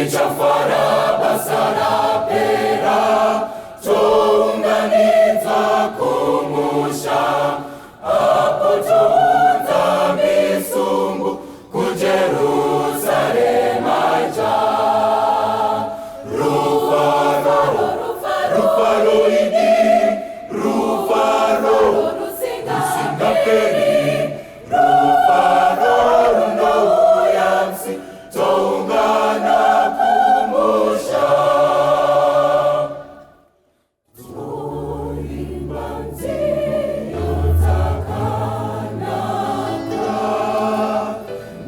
Tichafara basa rapera, tounganidzwa kumusha, apo tounza misungu kuJerusarema idzva. Rufaro, rufaro idi, rufaro rusingaperi, rufaro runouya musi toungana kumusha. Toimba nziyo dzakanaka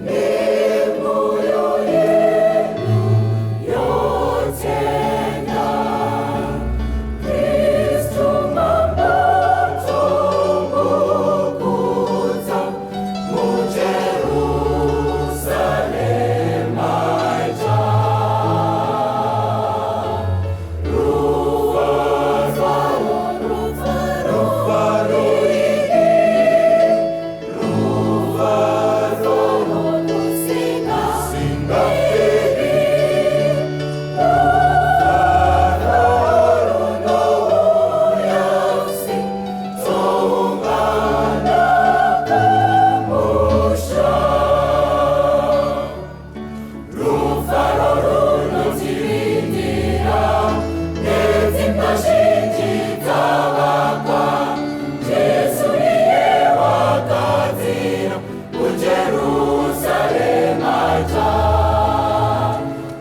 nemwoyo yedu yotenda. Kristu Mambo tomukudza muJerusarema idzva. Rufaro, rufaro idi, rufaro rusingaperi, rufaro runouya musi toungana kumusha. Rufaro runotirindira nedzimba zhinji dzavakwa, Jesu iye wagadzira kuJerusarema idzva.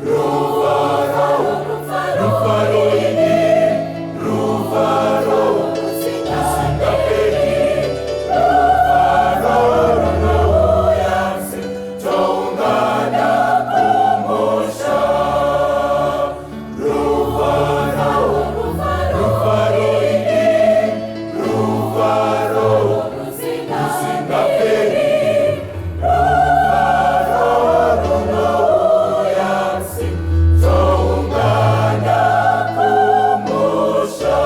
Rufaro, rufaro idi, rufaro rusingaperi, rufaro runouya musi toungana kumusha. Rufaro, rufaro idi, rufaro rusingaperi, rufaro runouya musi toungana kumusha.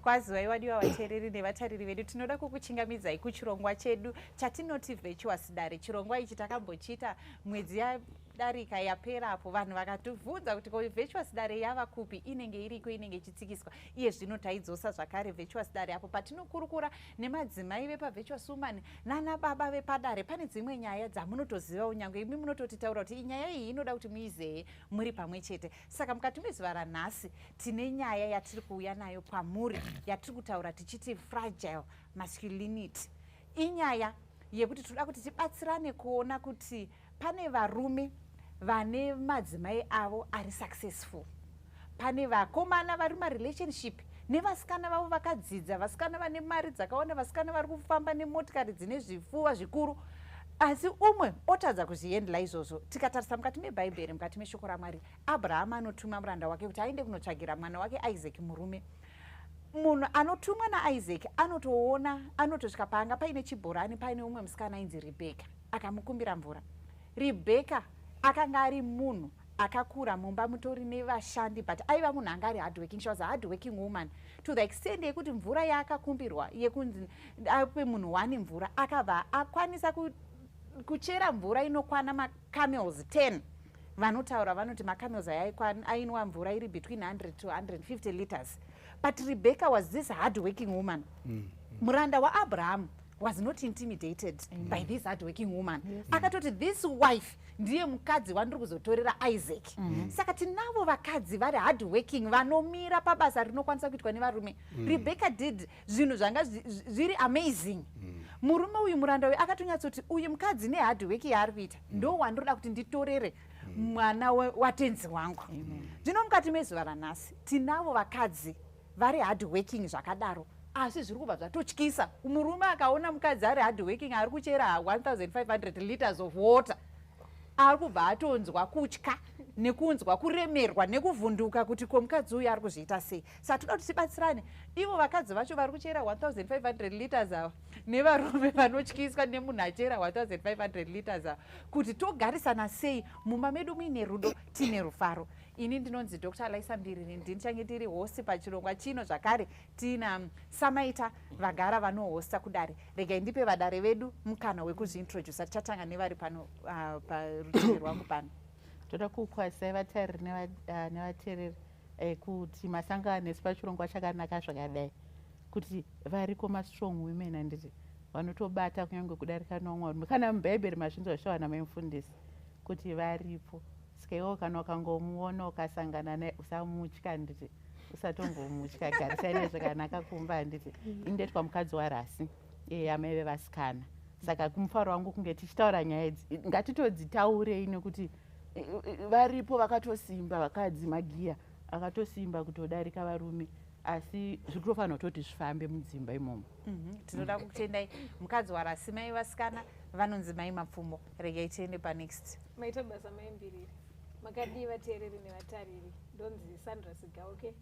Kwaziwai wadiwa vateereri nevatariri vedu. Tinoda kukuchingamidzai kuchirongwa chedu chatinoti Virtuous Dare. Chirongwa ichi takambochiita mwedzi yadarika yapera apo vanhu vakatibvunza kuti ko Virtuous Dare yava kupi, inenge iriko, inenge ichitsikiswa. Iye zvino taidzosa zvakare Virtuous Dare apo patinokurukura nemadzimai vepaVirtuous Woman nana baba vepadare. Pane dzimwe nyaya dzamunotozivawo, nyange imi munototitaura kuti nyaya iyi inoda kuti muizeye muri pamwe chete. Saka mukati mezuva ranhasi tine nyaya yatiri kuuya nayo kwamuri yatiri kutaura tichiti fragile masculinity. Inyaya yekuti tinoda kuti tibatsirane kuona kuti pane varume vane madzimai avo ari successful, pane vakomana vari marelationship nevasikana vavo vakadzidza, vasikana vane mari dzakawanda, vasikana vari kufamba nemotikari dzine zvifuva zvikuru, asi umwe otadza kuzvihandle izvozvo. Tikatarisa mukati mebhaibheri, mukati meshoko raMwari, Abrahama anotuma muranda wake kuti aende kunotsvagira mwana wake Isaac murume. Munhu anotumwa naIsaac anotoona, anotosvika paanga paine chibhorani, paine umwe musikana ainzi Rebheka, akamukumbira mvura. Rebheka akanga ari munhu akakura mumba mutori nevashandi, but aiva munhu anga ari hardworking. She was a hardworking woman to the extent yekuti mvura yaakakumbirwa yekunzi ape munhu wani mvura, akabva akwanisa kuchera mvura inokwana macamels 10. Vanotaura vanoti macamels aya ainwa mvura iri between 100 to 150 liters. But Rebecca was this hardworking woman. Muranda waAbraham was not intimidated by this hardworking woman. Akatoti this wife ndiye mukadzi wandiri kuzotorera Isaac. Saka tinavo vakadzi vari hardworking, vanomira pabasa rinokwanisa kuitwa nevarume. Rebecca did zvinhu zvanga zviri amazing. Murume uyu, muranda uyu, akatonyatsoti uyu mukadzi nehardwork yaari kuita ndo wandiroda kuti nditorere mwana watenzi wangu. Zvino mukati mezuva ranhasi tinavo vakadzi vari hardworking zvakadaro, asi zviri kubva zvatotyisa murume akaona mukadzi ari hardworking, ari kuchera 1500 liters of water, ari kubva atonzwa kutya nekunzwa kuremerwa nekuvhunduka kuti ko mukadzi uyu ari kuzviita sei. Saka toda kuti tibatsirane, ivo vakadzi vacho vari kuchera 1500 liters ava nevarume vanotyiswa nemunhu achera 1500 liters ava, kuti togarisana sei mumba medu muine rudo, tiine rufaro. Ini ndinonzi Dr Laisa Mbiriri, ndichange ndiri host pachirongwa chino. Zvakare tiina Samaita vagara vanohosta kudare. Regai ndipe vadare vedu mukana wekuzviintrodusa. Tichatanga nevari pano parutivi rwangu pano. Toda kukwazisai vatariri nevateereri kuti masangana nesu pachirongwa chakanaka zvakadai, kuti variko mastrong women, handiti, vanotobata kunyange kudarika nevamwe varume. Kana mubhaibheri mazvinzwa zvichawana maimufundisi kuti varipo. Saka iwo kana ukangomuona, ukasangana naye, usamutya, handiti, usatombomutya, garisai naye zvakanaka kumba, handiti. Indoitwa mukadzi warasi, amai vevasikana. Saka kumufaro wangu kunge tichitaura nyaya idzi, ngatitodzitaurei nekuti varipo vakatosimba vakadzi, magiya akatosimba kutodarika varume, asi zviri kutofanira kutoti zvifambe mudzimba imomo. Tinoda kutendai mukadzi warasi, mai vasikana, vanonzi Mai Mapfumo. Regai tiende panext. Maita basa, Maimbiriri. Makadii, vateereri nevatariri? Ndonzi Sandra Sigauke.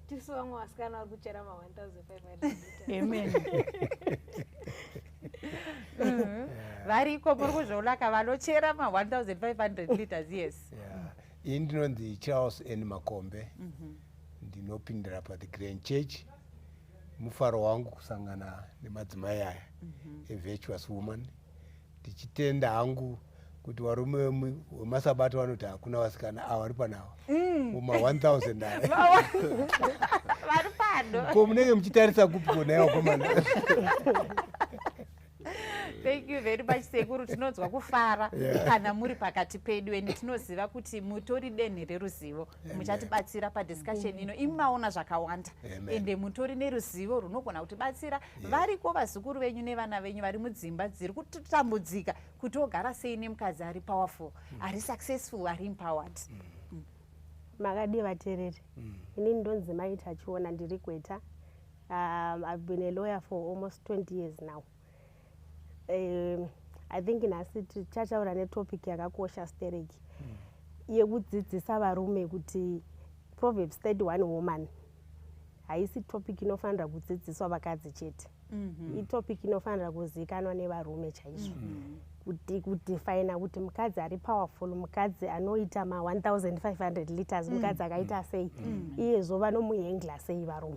Tisu vamwe vasikana vari kuchera ma1500 liters. Amen. Variko, muri kuzvionaka, vanochera ma1500 liters, yes. Yeah. Ini ndinonzi Charles N Makombe, ndinopindira paThe Grand Church. Mufaro wangu kusangana nemadzimai aya eVirtuous Woman, tichitenda hangu kuti varume vemasabato vanoti hakuna vasikana ava vari panava muma1000 aya. Vari pano. Ko munenge muchitarisa kupi konai, vakomana? Thank you very much, sekuru. Tinonzwa kufara kana muri pakati pedu, ende tinoziva kuti mutori denhe reruzivo, muchatibatsira padiscussion ino. Imi maona zvakawanda, ende mutori neruzivo runogona kutibatsira. Variko vazukuru venyu nevana venyu vari mudzimba dziri kutambudzika kuti ogara sei nemukadzi ari powerful, ari successful, ari empowered. Makadii, vateereri? Inini ndonzi Mai Tachiona, ndiri gweta. I've been a lawyer for almost 20 years now. I think nhasi tichataura netopic yakakosha stereki yekudzidzisa varume kuti Proverbs 31 woman haisi topic inofanira kudzidziswa vakadzi chete. Itopic inofanira kuzivikanwa nevarume chaizvo, kuti kudefina kuti mukadzi ari powerful, mukadzi anoita ma1500 liters, mukadzi akaita sei, iyezvo vanomuhandla sei varume.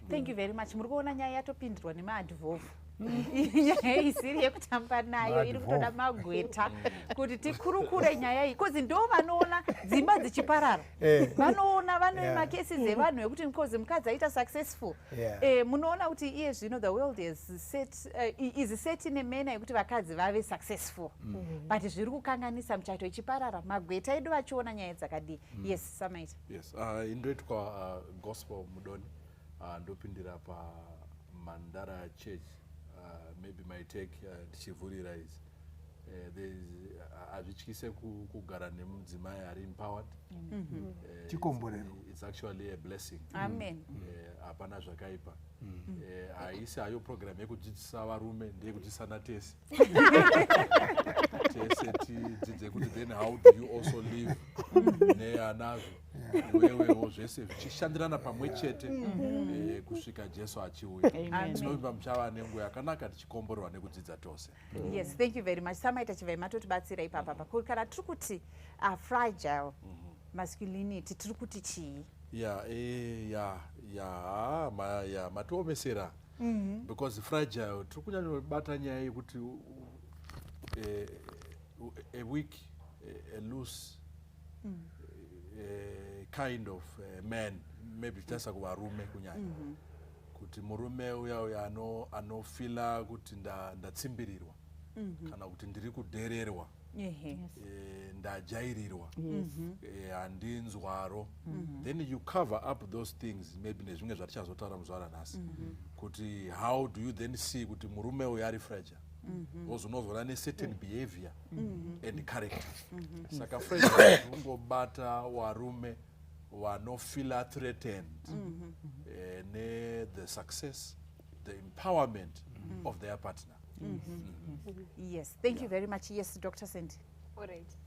Thank you very much. Muri kuona nyaya yatopindirwa nemaadvovhu, nyaya isiri yekutamba nayo, iri kutoda magweta kuti tikurukure nyaya iyi, 'cause ndo vanoona dzimba dzichiparara. Vanoona vane macases evanhu ekuti because mukadzi aita successful. Munoona kuti iye zvino the world is set, is set in a manner yekuti vakadzi vave successful, but zviri kukanganisa muchato ichiparara. Magweta edu vachiona nyaya dzakadii? Yes, Samaita. Yes, indoitwa Gospel Mudoni, ndopindira paMandara Church. Maybe my take, ndichivhurira is hazvityise kugara nemudzimai ari empowered. Chikomborero. It's actually a blessing. Amen. Hapana zvakaipa. Haisi hayo program yekudzidzisa varume, ndeyekudzidzisana tese tese, tidzidze kuti then how do you also live neanazvo iwewewo, zvese zvichishandirana pamwe chete kusvika Jesu achiuya. Amen. Tinovimba muchava nenguva yakanaka tichikomborerwa nekudzidza tose. Yes, thank you very much, Samaita. Chivai matotibatsira ipapapa. Kana tiri kuti fragile masculinity, tiri kuti chii? Ya, matiomesera, because fragile tiri kunyanyobata nyaya yekuti a weak, a loose kind of man, maybe titarisa kuvarume kunyanya, kuti murume uya uya anofila kuti ndatsimbirirwa kana kuti ndiri kudhererwa, ndajairirwa, handinzwaro. Then you cover up those things maybe nezvimwe zvatichazotaura muzuva ranhasi, kuti how do you then see kuti murume uyu ari fragile, because unozoona necertain behavior and character. Saka fragile kungobata varume vanofila threatened ne-the success, the empowerment of their partner. Yes, thank you very much. Yes, Dr Sandy. Alright,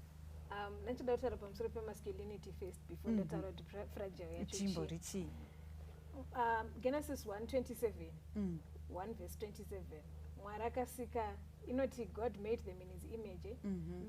ndichida kutaura pamusoro pemasculinity first before ndataura kuti fragile yacho chii. Chimbori chii? Genesis 1:27, 1 verse 27, Mwari akasika. Inoti God made them in his image, eh?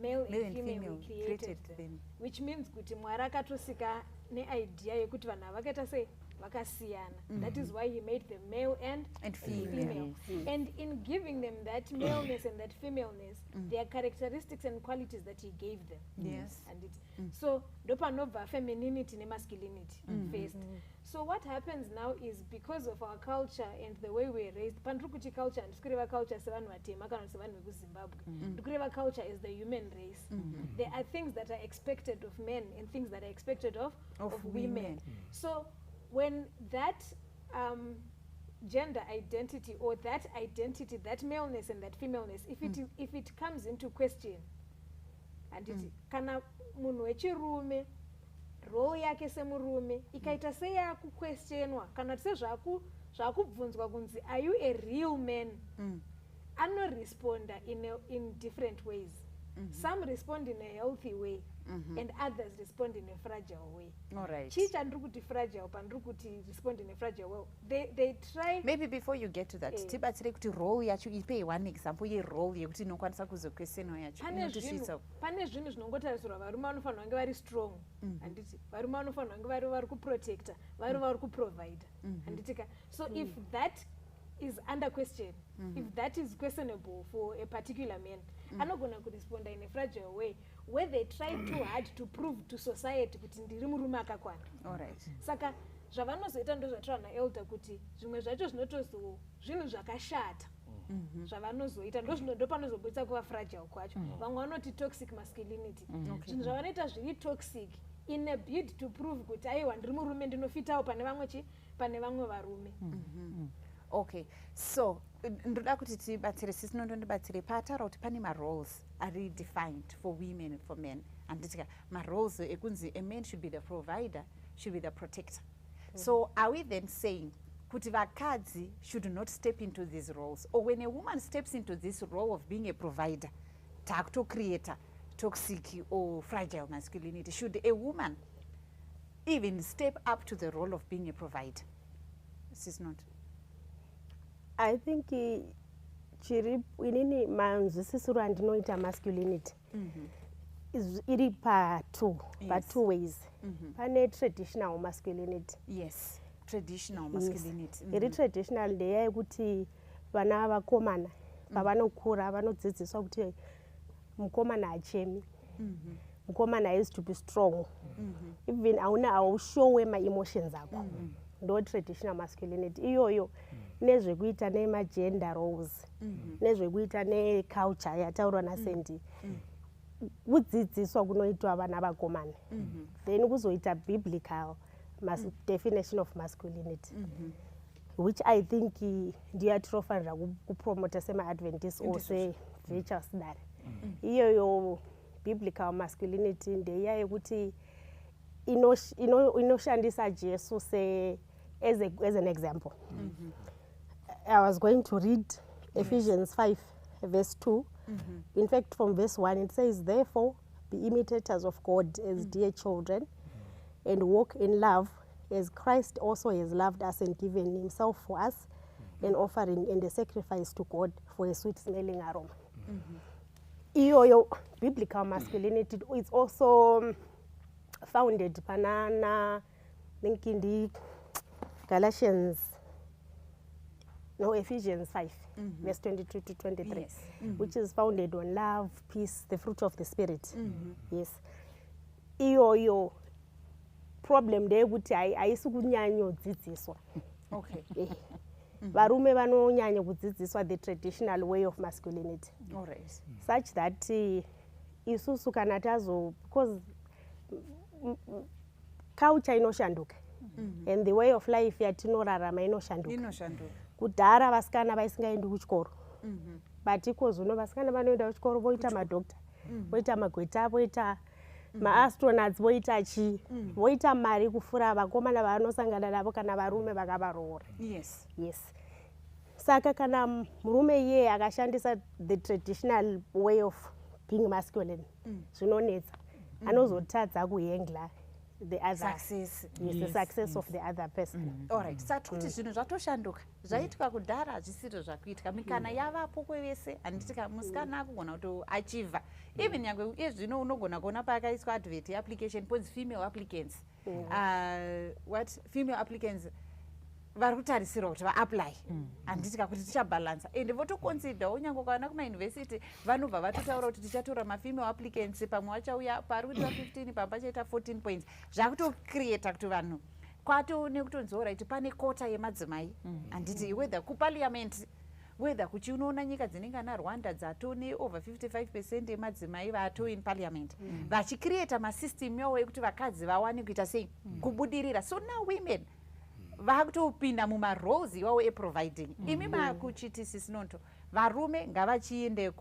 Male and Male and female, female he created created them. them. Which means kuti Mwari akatosika neidea yekuti vanhu ava vakaita sei, vakasiyana. That is why he made them male and And female. female. And in giving them that maleness and that femaleness, there are characteristics and qualities that he gave them. And it, so ndopanobva femininity nemasculinity first. So what happens now is, because of our culture and the way we're raised, pandiri kuti culture, handisi kureva culture sevanhu vatema kana kuti sevanhu vekuZimbabwe, ndiri kureva culture as the human race. There are things that are expected of men and things that are expected Of of women. women. So when that gender identity or that identity, that maleness and that femaleness, if it comes into question, handiti, kana munhu wechirume role yake semurume ikaita seyakuquestionwa kana kuti sezvakubvunzwa kunzi, "Are you a real man?" Anoresponda in different ways. Some respond in a healthy way and others respond in a fragile way. All right. Chii chandiri kuti fragile? Pandiri kuti respond in a fragile way, they try Maybe before you get to that, tibatsire kuti role yacho, ipei one example yerole yekuti inokwanisa kuzoquestionwa yacho. Pane Inotisvitsa. zvinhu, pane zvinhu zvinongotarisirwa. Varume vanofanira kunge vari strong, handiti? Varume vanofanira kunge vari kuprotecta, vari kuprovida, handiti ka? So if that is under question, if that is questionable for a particular man, anogona kuresponda in a fragile way where they try too hard to prove to society kuti ndiri murume akakwana. All right. Saka zvavanozoita ndo zvataura naelder kuti zvimwe zvacho zvinotozo zvinhu zvakashata zvavanozoita, ndo panozobudisa kuva fragile kwacho. Vamwe vanoti toxic masculinity, zvinhu zvavanoita zviri toxic in a bid to prove kuti aiwa, ndiri murume, ndinofitawo pane vamwe chi pane vamwe varume. Okay, so ndoda kuti tibatsire, sisi nondondibatsire paataura kuti pane maroles ari defined for women and for men, handitika? Maroles ekunzi a man should be the provider, should be the protector. So are we then saying kuti vakadzi should not step into these roles, or when a woman steps into this role of being a provider, taakutocreata toxic or fragile masculinity? Should a woman even step up to the role of being a provider, sis not? I think chiri inini manzwisisiro andinoita masculinity iri pa2 pa2 ways. Pane traditional masculinity. Yes, traditional masculinity. Iri traditional ndeya yekuti vana vakomana pavanokura vanodzidziswa kuti mukomana hachemi, mukomana has to be strong, even hauna haushowe maemotions ako. Ndo traditional masculinity iyoyo, nezvekuita nemagender roles, nezvekuita neculture yataurwa naSendi, kudzidziswa kunoitwa vana vakomana. Then kuzoita biblical definition of masculinity, which I think ndiyo yatinofanira kupromota semaAdventist or seVirtuous Dare. Iyoyo biblical masculinity ndeiya yekuti inoshandisa Jesu se as an example. I was going to read Ephesians 5 verse 2. In fact, from verse 1, it says, "Therefore be imitators of God as dear children, and walk in love as Christ also has loved us and given himself for us, an offering and a sacrifice to God for a sweet smelling aroma." Iyoyo biblical masculinity is also founded panana, think ndi Galatians, no, Ephesians 5 verse 22 to 23, which is founded on love, peace, the fruit of the Spirit. Yes, iyoyo problem ndeyekuti haisi kunyanyodzidziswa. Varume vanonyanya kudzidziswa the traditional way of masculinity, All right. such that isusu kana tazo, because culture inoshanduka and the way of life yatinorarama inoshanduka. Inoshanduka. Kudhara vasikana vaisingaendi kuchikoro, but iko zvino vasikana vanoenda kuchikoro, voita madhokta, voita magweta, voita maastronauts, voita chii, voita mari kupfuura vakomana vavanosangana navo kana varume vakavaroora. Yes, saka kana murume iyeye akashandisa the traditional way of being masculine, zvinonetsa, anozotadza kuhandla. the other Success. Yes, the success of the other person. Alright, sati kuti zvinhu zvatoshanduka, zvaiitwa kudhara hazvisizvo zvakuitika. Mikana yavapo kwevese, handiti ka? Musikana akugona kutoachivha even nyange iye zvino unogona kuona paakaiswa advert yeapplication ponzi female applicants, what, female applicants vari kutarisirwa kuti vaapply, handiti ka, kuti tichabhalansa. Ende votoconsiderawo nyange ukaona kumayunivhesiti vanobva vatotaura kuti tichatora mafemale applicants, pamwe vachauya pari kuitwa 15, pamwe pachaita 14 points. Zvakutocreata kuti vanhu kwato nekutonzi alright, pane quota yemadzimai, handiti, whether kuparliament, whether kuchi unoona nyika dzinenge ana Rwanda dzatone over 55% yemadzimai vato in parliament, vachicreata masystem yavo ekuti vakadzi vawane kuita sei, kubudirira. So now women vakutopinda mumaroles iwawo eproviding. Imi makuchiti sisinonto varume ngavachiende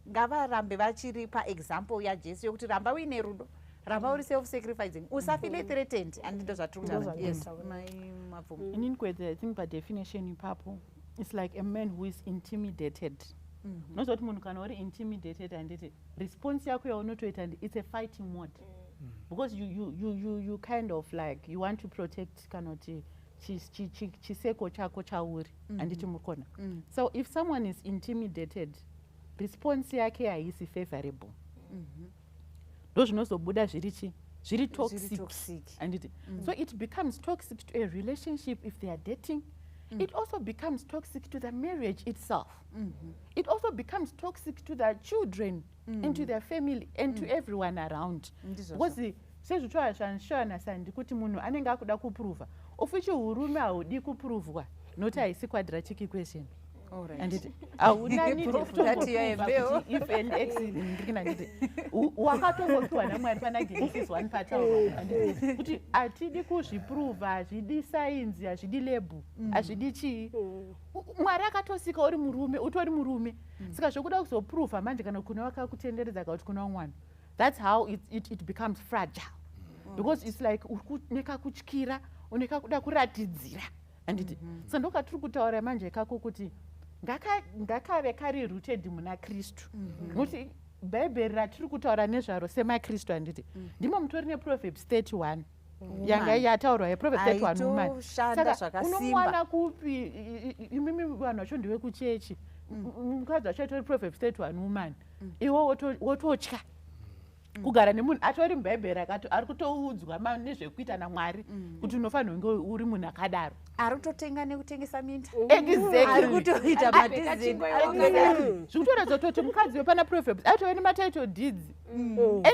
ngavarambe vachiri paexample yaJesu yokuti ramba uine rudo, ramba uri self sacrificing, usafeel threatened, handi ndo zvatiri kutaura? Yes, mai Mabvumo. Inini kwedze, I think padefinition ipapo, it's like a man who is intimidated. Unoziva kuti munhu kana uri intimidated, handiti, response yako yaunotoita it's a fighting mode, because you kind of like you want to protect kana kuti chiseko chako chauri, handiti mukona? So if someone is intimidated, response yake haisi favorable. Ndo zvinozobuda zviri chi zviri toxic, toxic. Handiti? So it becomes toxic to a relationship if they are dating. It also becomes toxic to the marriage itself. It also becomes toxic to the children and to their family and to everyone around. Ndizvozvo. Because sezvitaura zvanishowana sandi kuti munhu anenge akuda kuprova, ofuchi urume haudi kuprovwa, noti haisi quadratic equation. Handiti hauna need Proof that you are a male. yekutomboprova kuti if and x ndikina, handiti wakatongopiwa naMwari pana Genesis 1 pataurwa, handiti, kuti hatidi kuzviprova, hazvidi sainzi, hazvidi lab, hazvidi chii. Mwari akatosika uri murume, utori murume. Saka zvokuda kuzoprova manje kana kune wakakutenderedza kana kuti kuna mwana, that's how it becomes fragile, because it's like uri nekakutyira, une kakuda kuratidzira, handiti? Saka ndokatiri kutaura manje kako kuti ngakave kari rooted muna Kristu, nokuti Bhaibheri ratiri kutaura nezvaro semaKristu, handiti, ndimo mutori neProverbs 31 yanga yataurwa, yeProverbs 31 woman. Aitoshanda Saka zvakasimba. unomuwana kupi imimi vanhu vacho ndevekuchechi, mukadzi wacho atori Proverbs 31 woman, iwe wototya kugara nemunhu atori mubhaibheri ari kutoudzwa nezvekuita naMwari kuti unofanira kunge uri munhu akadaro. Ari kutotenga nekutengesa minda. Exactly. Ari kutoita madhizini. Exactly. Zvikutoratidza kutoti mukadzi wepana Proverbs atove nematitle deeds, ende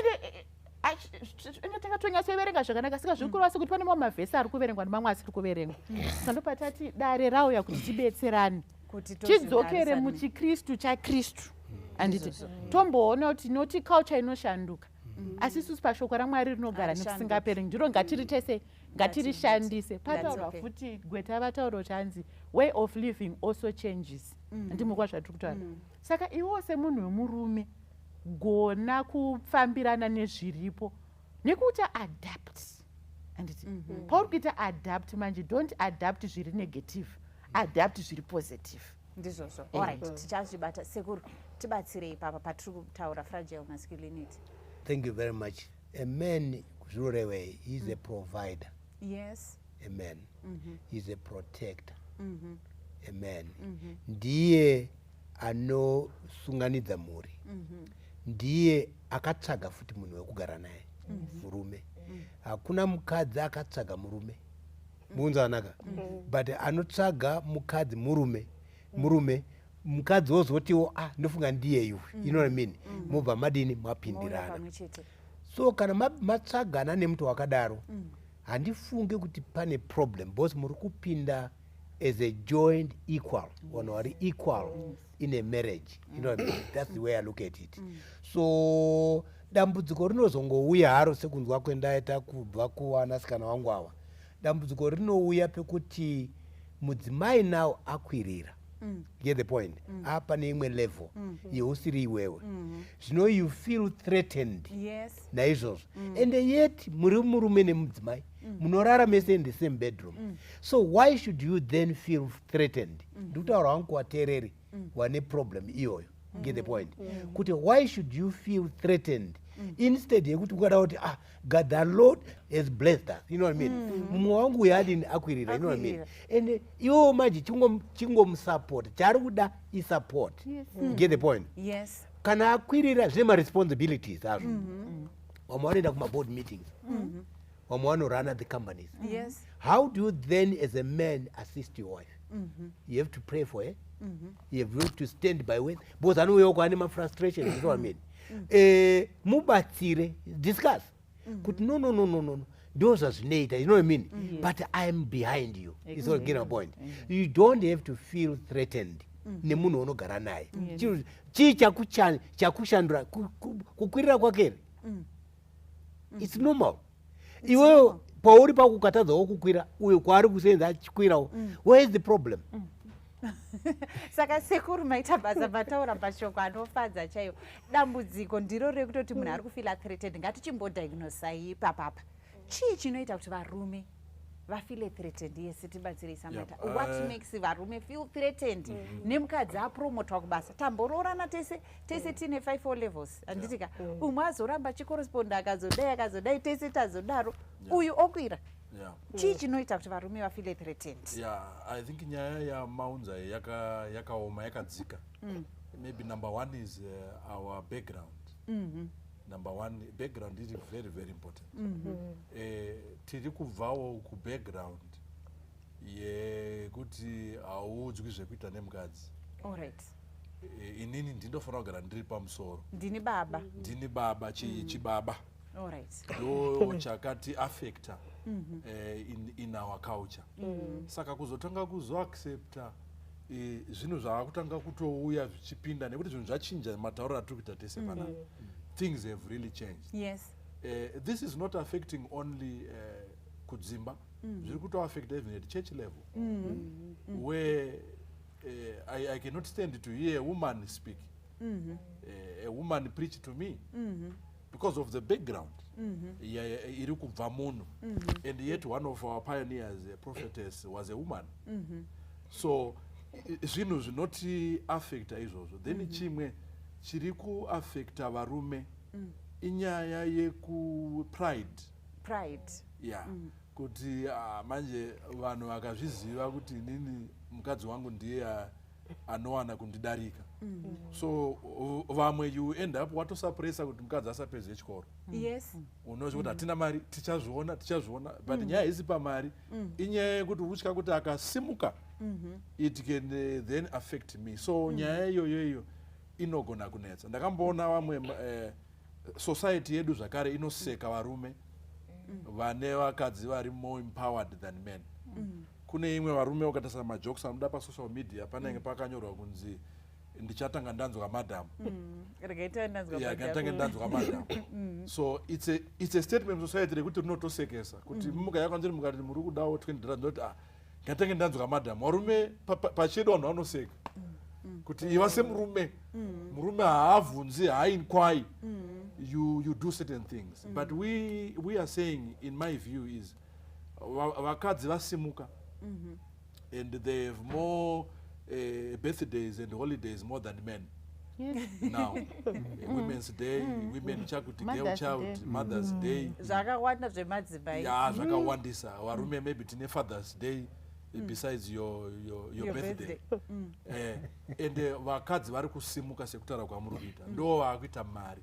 ende takatonyatsoverenga zvakanaka. Saka zviri kureva sekuti pane mamwe mavhesi ari kuverengwa nemamwe asiri kuverengwa. Saka ndopatati dare rauya kuti tibetserane, Kuti tidzokere tozogarisana. muchiKristu chaKristu, handiti? Tomboona kuti noti culture inoshanduka, asi isusu pashoko raMwari rinogara Harishanduki. nekusingaperi, ndiro ngatiritese, ngatirishandise. Pataurwa okay. futi gweta vataura kuti hanzi way of living also changes, ndimukwa zvatiri kutaura. Saka iwewo semunhu wemurume gona kufambirana nezviripo nekuita adapt, handiti? Pauri kuita adapt manje, don't adapt zviri negative, adapt zviri positive. Ndizvozvo. Alright, tichazvibata. Sekuru, tibatsirei papa patiri kutaura fragile masculinity. Thank you very much. A man, zvinorevei, he is a provider. A man is a protector. A man ndiye anosunganidza mhuri, ndiye akatsvaga futi munhu wekugara naye, murume. Hakuna mukadzi akatsvaga murume, muunzawanaka, but anotsvaga mukadzi murume. Murume mukadzi wozotiwo, "Ah, ndofunga ndiye iwe," you know what I mean? Mobva madini? Mouya Mapindirana. Pamwe chete. So kana matsvagana nemuti wakadaro, handifungi kuti pane problem, because muri kupinda as a joint equal, vanhu vari equal in a marriage, you know what I mean? That's the way I look at it. So dambudziko rinozongouya haro sekunzwa kwendaita kubva kuvanasikana vangu ava. Dambudziko rinouya pekuti mudzimai nawo akwirira, get the point, apa neimwe level yeusiri iwewe, zvino you feel threatened. Naizvozvo, and yet muri murume nemudzimai, munorara mese in the same bedroom, so why should you then feel threatened? Ndikutaura wangu kuvateereri vane problem iyoyo, get the point, kuti why should you feel threatened? Instead yekuti ukada kuti, "Ah, God, the Lord has blessed us," you know what I mean? Mumwe wangu uyu adini, akwirira, you know what I mean? And iwewo manje chingomusupport. Chaari kuda isupport. You get the point? Yes. Kana akwirira, zvine maresponsibilities azvo. Vamwe vanoenda kumaboard meetings, vamwe vanoruna the companies. How do you then as a man assist your wife? You have to pray for her. You have to stand by with, because anouyawo kwaane mafrustrations, you know what I mean? Mubatsire, discuss kuti, "No, no, no, no, no, ndo zvazvinoita," you know what I mean? "But I'm behind you." Is what get my point? You don't have to feel threatened nemunhu unogara naye. Chii chakushandura kukwirira kwake here? It's normal. Iwewe pauri pakukatadzawo kukwira, uyo kwaari kusenza achikwirawo, where is the problem? Saka sekuru, maita basa, mataura mashoko anofadza chaiwo. Dambudziko ndiro rekutoti munhu ari kufeela threatened. Ngatichimbodiagnosai ipapapa, chii chinoita kuti varume vafeele threatened? Yese tibatsirei, Samata. What makes varume feel threatened nemukadzi apromotwa kubasa? Tamboroorana tese, tese tine 5 O levels, handiti ka? Umwe azoramba achicorresponda, akazodai, akazodai, tese tazodaro, uyu okwira. Chii chinoita kuti varume vafeele threatened? Yeah, I think nyaya yamaunza iyi yakaoma, yakadzika. Maybe number one is our background. Number one, background is very, very important. Tiri kubvawo kubackground yekuti hauudzwi zvekuita nemukadzi. Allright. Inini ndindofanira kugara ndiri pamusoro. Ndini baba. Ndini baba, chibaba. Allright. Ndo chakati affecta in our culture. Saka kuzotanga kuzoaccepta zvinhu zvava kutanga kutouya zvichipinda, nekuti zvinhu zvachinja. Matauriro atiri kuita tese panapa, things have really changed. This is not affecting only kudzimba, zviri kutoaffecta even at church level, where I cannot stand to hear a woman speak, a woman preach to me, because of the background iri kubva munhu. And yet one of our pioneers, a prophetess, was a woman. So zvinhu zvinotiaffecta izvozvo. Then chimwe chiri kuaffecta varume inyaya yekupride. Pride. Ya, kuti, ah, manje vanhu vakazviziva kuti inini mukadzi wangu ndiye anowana kundidarika, so vamwe you end up watosuppressa kuti mukadzi asapedze chikoro. Unozva kuti hatina mari, tichazviona, tichazviona, but nyaya haisi pamari, inyaya yekuti utya kuti akasimuka, it can then affect me. So nyaya iyoyo iyo inogona kunetsa. Ndakamboona vamwe society yedu zvakare inoseka varume vane vakadzi vari more empowered than men. Kune imwe varume, ukatarisa majokes anoda pasocial media, panenge pakanyorwa kunzi, "Ndichatanga ndanzwa madam." Regai tandanzwa. Yeah, ngatange ndanzwa madam. So it's a statement society rekuti rinotosekesa kuti muka yakanziri mukati muri kudawo $20, ndoti, "Ah, ngatange ndanzwa madam." Varume pachedu vanhu vanoseka kuti iva semurume, murume haabvunzi, haainquire. You do certain things. But we are saying, in my view is vakadzi vasimuka and they have more birthdays and holidays more than men now. Women's Day, women chakuti, girl Mother's child, Day. Mother's Day. Zvakawanda zvemadzimai. Ya, zvakawandisa. Varume maybe tine Father's Day, besides your Your birthday. And vakadzi vari kusimuka sekutaura kwamuri kuita, ndo vaakuita mari.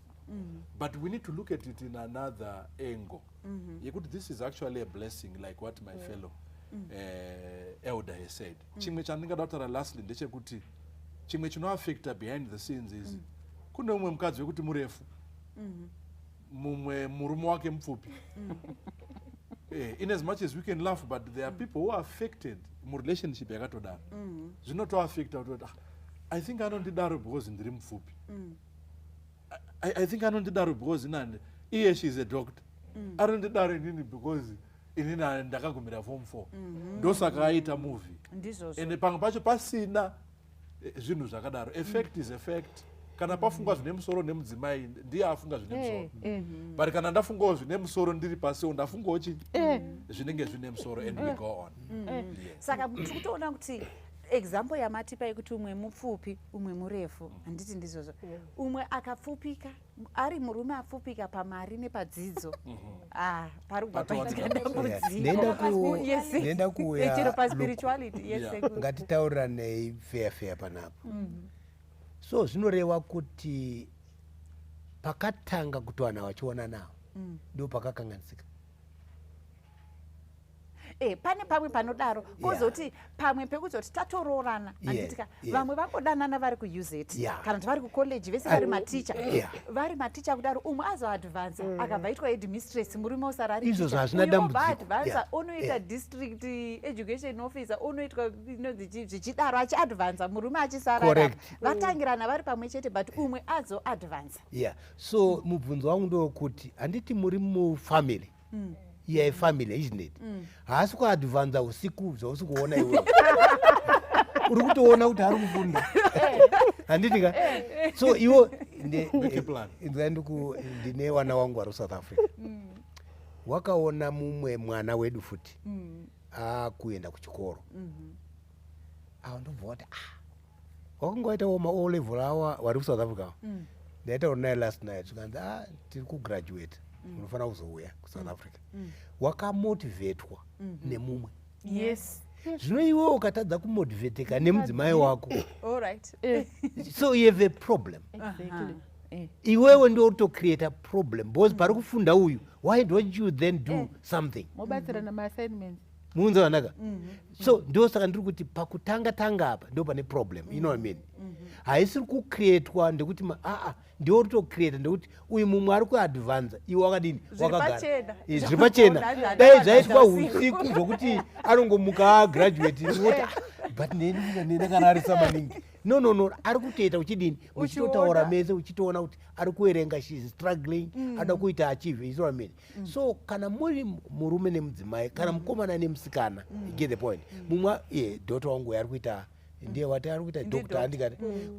But we need to look at it in another angle yekuti this is actually a blessing, like what my fellow elder has said. Chimwe chandingada kutaura lastly ndechekuti chimwe chinoaffecta behind the scenes is kune umwe mukadzi wekuti murefu, mumwe murume wake mupfupi. In as much as we can laugh, but there are people who are affected murelationship yakatodaro. Zvinotoaffecta kutoti, "Ah, I think anondidaro because ndiri mupfupi. I think anondidaro because inani iye she is a doctor. Anondidaro inini because inini ndakagumira form 4, ndosaka aita movie." Ndizvozvo. Ende pamwe pacho pasina zvinhu zvakadaro. Effect is effect. Kana pafungwa zvine musoro nemudzimai, ndiye afunga zvine musoro, but kana ndafungawo zvine musoro ndiri pasiwo, ndafungawo chi zvinenge zvine musoro, and we go on. Yes. Saka tiri kutoona kuti Example yamatipa yekuti umwe mupfupi, umwe murefu, handiti ndizvozvo? Umwe akapfupika, ari murume apfupika pamari nepadzidzo, ah, pari kubva Patowanika paitika dambudziko. Nenda dambudziko. Yes. nenda kuuya Chero paspirituality, yes. Sekuru. Ngatitauranei feya feya panapa. So zvinoreva kuti pakatanga kuti vanhu vachionanawo, ndo pakakanganisika. Pane pamwe panodaro, kozoti pamwe pekuzoti tatoroorana, handitika? Vamwe vangodanana vari kuUZ kana kuti vari kucollege vese vari maticha, vari maticha kudaro, umwe azoadvansa, akabva aitwa headmistress, murume osara ari Izvozvo teacher. hazvina Uyu obva dambudziko. advansa, onoita district education officer, onoitwa inonzi zvichidaro, achiadvansa, murume achisara. Vatangirana vari pamwe chete, but umwe azoadvansa. Yeah, so mubvunzo wangu ndewekuti, handiti muri mufamily? Iya ifamily, isn't it? Haasi kuadvanza usiku zvausi kuona iwewe. Uri kutoona kuti ari kufunda, handiti ka? So iwo Make a plan. Inzwa, ndine vana wangu vari kuSouth Africa. Wakaona mumwe mwana wedu futi akuenda kuchikoro. Ava ndobva wati, ah, wakanga waitawo maO level awa vari kuSouth Africa. Ndaitaura naye last night, zvikanzi, ah, tiri kugraduate, unofanira kuzouya kuSouth Africa. Wakamotivetwa nemumwe. Zvino iwe ukatadza kumotiveteka nemudzimai wako, All right. So you have a problem. Exactly. Iwewe ndiwo kutocreata problem, because pari kufunda uyu, why don't you then do something? Mobatsirana maassignments. Muunza vanaka. So ndosaka ndiri kuti pakutanga tanga apa ndo pane problem, you know what I mean? Haisiri kucreatwa ndekuti aa, ndiwo kutocreata, ndekuti uyu mumwe ari kuadvansa, iwe wakadini? Zviri Wakagara. pachena. Zviri pachena. Zvakaona, Dai zvaitwa usiku. usiku zvokuti anongomuka agraduate, woti, "Ah, but neni ndakararisa maningi." No, no, no, ari kutoita uchidini, uchitotaura Uchiona. mese, uchitoona kuti ari kuerenga, she is struggling, ada kuita achieve, you know what I mean? So kana muri murume nemudzimai, kana mukomana nemusikana, you get the point? Mumwe ye daughter wangu ari kuita, ndiye wati ari kuita Ndiye doctor, handikati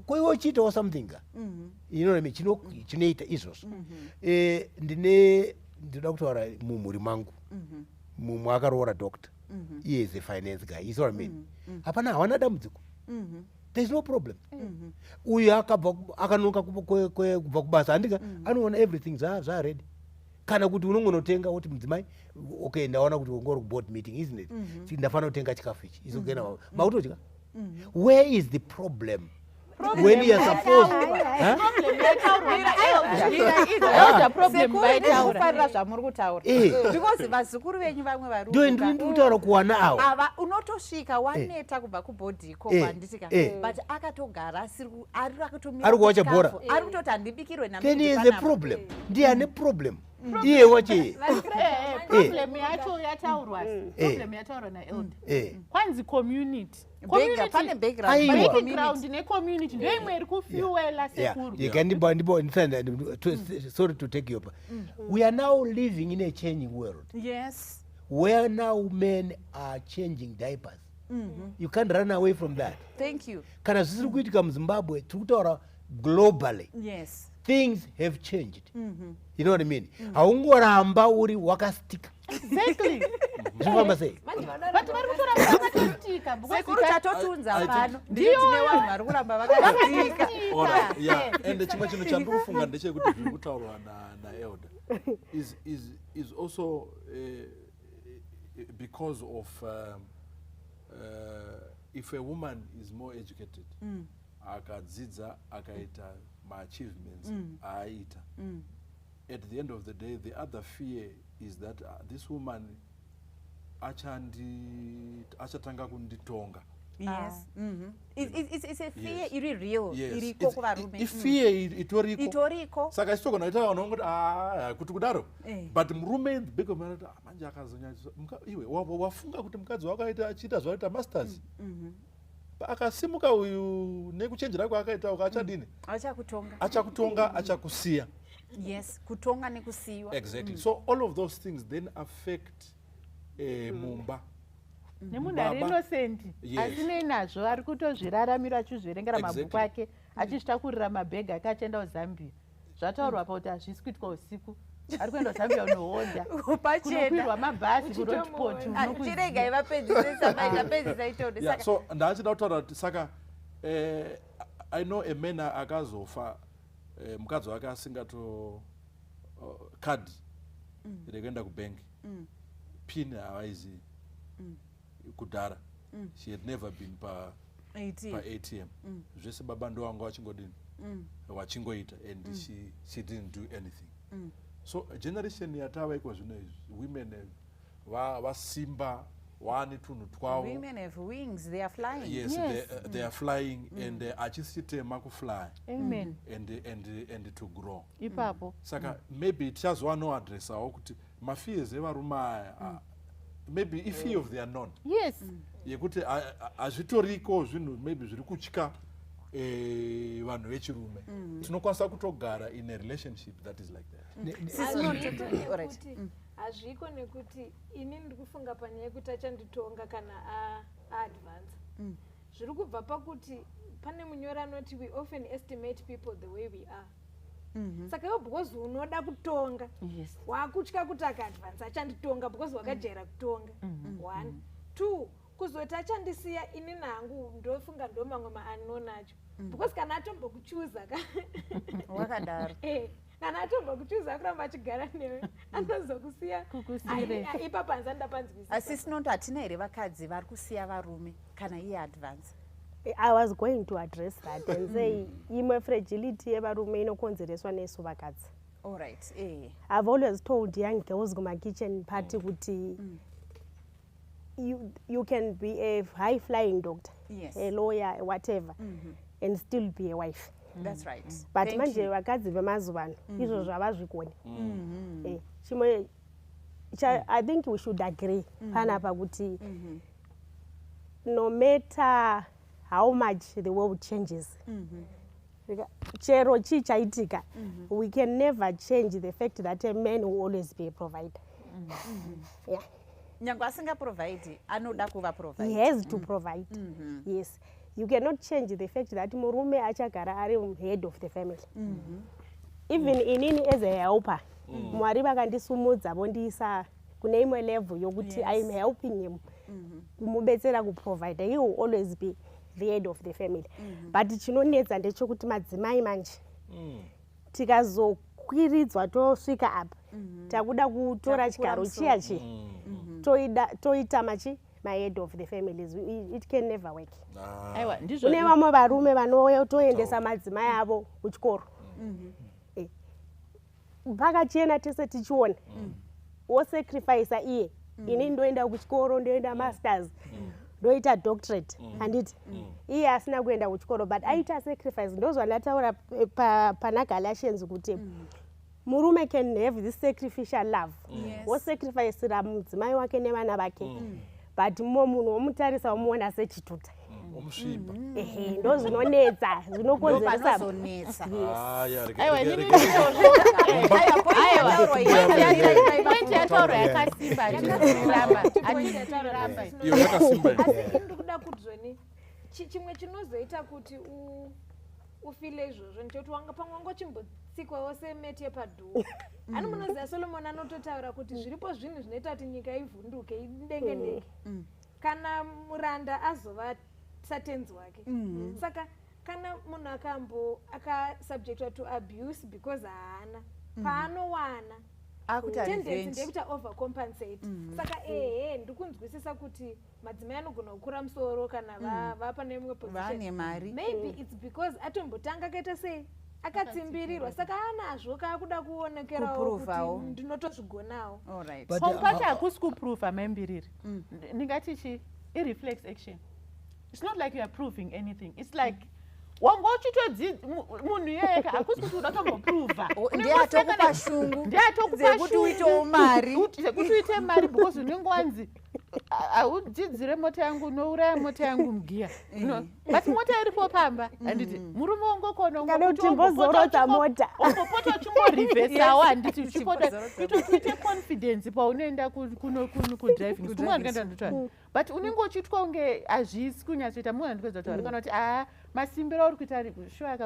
ko iwe uchiitawo something ka, you know what I mean? Chinoita izvozvo. Ndine ndinoda kutaura mumhuri mangu, mumwe akaroora doctor, iye is a finance guy, you see what I mean? Hapana, hawana dambudziko, there's no problem. Uyu akabva akanonoka kubva kubasa, handika anoona everything zvaready, kana kuti unongonotenga woti, mudzimai, okay, ndaona kuti ungori kuboard meeting, isn't it? Ndafanira kutenga chikafu ichi, izogena makutodya. Where is the problem when you are supposed, Huh? Elder, problem vaitaura. Kufarira zvamuri kutaura, because vazukuru venyu vamwe vari Ndo ndiri kutaura kuwana ava. Ava unotosvika waneta kubva kubhodhi ikoko, handitika? But akatogara asiri ari akatomira Ari kuwacha bhora. chikafu, ari kutoti handibikirwe. Then he is a problem, ndiye ane problem, iye wache. Problem yacho yataurwa, problem yataurwa naelder, kwanzi community. Pane background. Aiwa. Pane Background community. necommunity ndo imwe iri kufuela, sekuru. You can sorry to take you up. We are now living in a changing world where now men are changing diapers. You can't run away from that. Thank you. Kana zvisiri kuitika muZimbabwe, tiri kutaura globally. Things have changed, you know what I mean? Haungoramba uri wakastika. Zvinofamba sei? Manje But vari kutoramba vakastika. Sekuru, chatotunza pano Ndiyo. ndiro tine vanhu vari kuramba vakastika. Alright, yeah. And chimwe chinhu chandiri kufunga ndechekuti zviri kutaurwa naelder is also because of if a woman is more educated, akadzidza, akaita maachievements aaita, at the end of the day the other fear is that this woman achatanga kunditonga. Yes. It's a fear iri real, iriko kuvarume. Ifear itoriko. Itoriko. Saka isitogona kuita vanhu vangoti, "Ah, kuti kudaro." But murume in the back of mind, "Ah, manje akazonyanyisa iwe wafunga kuti mukadzi wako aita achiita zvaita masters, akasimuka uyu nekuchenjera kwaakaita uko, achadini?" Achakutonga. Achakutonga, achakusiya. Yes, kutonga nekusiyiwa. Exactly. So all of those things then affect mumba. Nemunhu ari Baba. innocent, asinei nazvo, ari kutozviraramira, achizverengera mabhuku ake, achizvitakurira mabhegi ake, achienda kuZambia. Zvataurwa pakuti hazvisi kuitwa usiku. Ari kuenda kuZambia unohodha. Pachena. Kunokwirwa mabhazi kuRoadport. Ah, chiregai vapedzise, samaita pedzisai tione. Yeah, Saka so ndachida kutaura kuti saka I know a man akazofa, mukadzi wake asingato card rekuenda kubhengi, pin havaizivi kudhara. She had never been pa ATM. paATM. Zvese baba ndowanga vachingodini, vachingoita, and she didn't do anything. So generation yatava iko zvino izvi, women vasimba, vaane tunhu twavo. Women have wings, they are flying. Yes, Yes. they are flying and hachisi chitema kufly Amen. and to grow. Ipapo. Saka maybe tichazovanoadressawo kuti mafears evarume aya, maybe ifear of the unknown, yekuti hazvitoriko zvinhu maybe zviri kutya vanhu vechirume. Tinokwanisa kutogara in a relationship that is like that. Sisi Hazviko Alright. nekuti, hazviko nekuti ini ndiri kufunga panyaya yekuti achanditonga kana aadvansa. Zviri kubva pakuti pane munyori anoti, "We often estimate people the way we are." Saka iwe, because unoda kutonga, wakutya kuti akaadvansa achanditonga, because wakajaira kutonga. One, two, kuzoti achandisiya, ini nangu ndofunga ndo mamwe maanoni acho, because kana atombokuchuza ka Wakadaro. Kana atombokuchuza kuramba achigara newe, anozokusiya. Kukusire. Ipapo hanzani ndapanzwisisa. Asi sinonto hatina here vakadzi vari kusiya varume kana iye advance? I was going to address that and say imwe fragility yevarume inokonzereswa nesu vakadzi. Allright, I've always told young girls kuma-kitchen party kuti you can be a high flying doctor, a lawyer, whatever, and still be a wife. That's right. But Thank manje you. vakadzi vemazuva ano izvozvo havazvikoni. Chimwe I think we should agree panapa kuti no matter how much the world changes, chero chii chaitika, we can never change the fact that a man will always be a provider, yeah. Nyange asingaprovhaidi, anoda kuva He provide. has to provide, yes. You cannot change the fact that murume achagara ari head of the family. Even inini as a helper, Mwari vakandisumudza vondiisa kune imwe level yokuti I'm helping him, kumubetsera kuprovide. He will always be the head of the family. But chinonetsa ndechekuti madzimai manje tikazokwiridzwa tosvika apa, takuda kutora Takukura chigaro musoro. chiya chiya, toita machi mahead of the families. It can never work. Aiwa, ndizvo. Kune vamwe varume vanotoendesa madzimai avo kuchikoro. Pakachena tese tichiona, wosacrifica iye, ini ndoenda kuchikoro, ndoenda masters, ndoita doctorate, handiti? Iye asina kuenda kuchikoro, but aita sacrifice. Ndozvandataura pana Galatians kuti murume can have this sacrificial love, wosacrificira mudzimai wake nevana vake, but mumwe munhu womutarisa womuona sechituta. Omusvipa. Ehe, ndo zvinonetsa, zvinokonzeresa. Panozonetsa. Ah, yeah, Aiwa, inini Aiwa, point yataurwa iyi. Point yataurwa yakasimba, hatisi kuramba. Iyo yakasimba iyo. Asi ini ndiri kuda kudzoni chimwe chinozoita kuti ufile izvozvo ndechekuti wanga pamwe wanga uchimbotsikwawo semeti yepadhuku. Ani munoziva Solomon anototaura kuti zviripo zvinhu zvinoita kuti nyika ivhunduke, idenge-denge, kana muranda azova satenzi wake. Saka kana munhu akambo akasubjectwa to abuse because haana paanowana, Akuita tendency revenge. ndeyekuti overcompensate. Saka ehe, ndikunzwisisa kuti madzimai anogona kukura musoro kana vapa neimwe Vane position. mari. Maybe it's because atombotanga akaita sei, akatsimbirirwa, saka anazvo kaakuda kuonekerawo Kuprovawo. kuti ndinotozvigonawo. Allright. But, Pamwe pacho hakusi kuprova maimbiriri. Ndingati chi ireflex action. It's not like you are proving anything. It's like wanga uchitodzi munhu iyeye ka, hakusi kuti uda kutomboprova. Ndiye atokupa shungu Ndiye atokupa dzekuti shungu. uitewo mari. Dzekuti uite mari, because unenge wanzi, "Haudzidzire mota yangu, unouraya mota yangu mugiya." No. But mota iripo pamba, handiti? Murume wongokona Kana kuti timbozorodza mota. umbopota uchingorivhesawo, handiti? Uchipota Uchimbozorodza. kuitoti uite confidence paunoenda kudriving school. Ndikaenda ndotaura, but unenge uchiitwa kunge hazvisi kunyatsoita. Munhu andikuedza kutaura kana kuti aa, masimbiro auri kuita shuwa,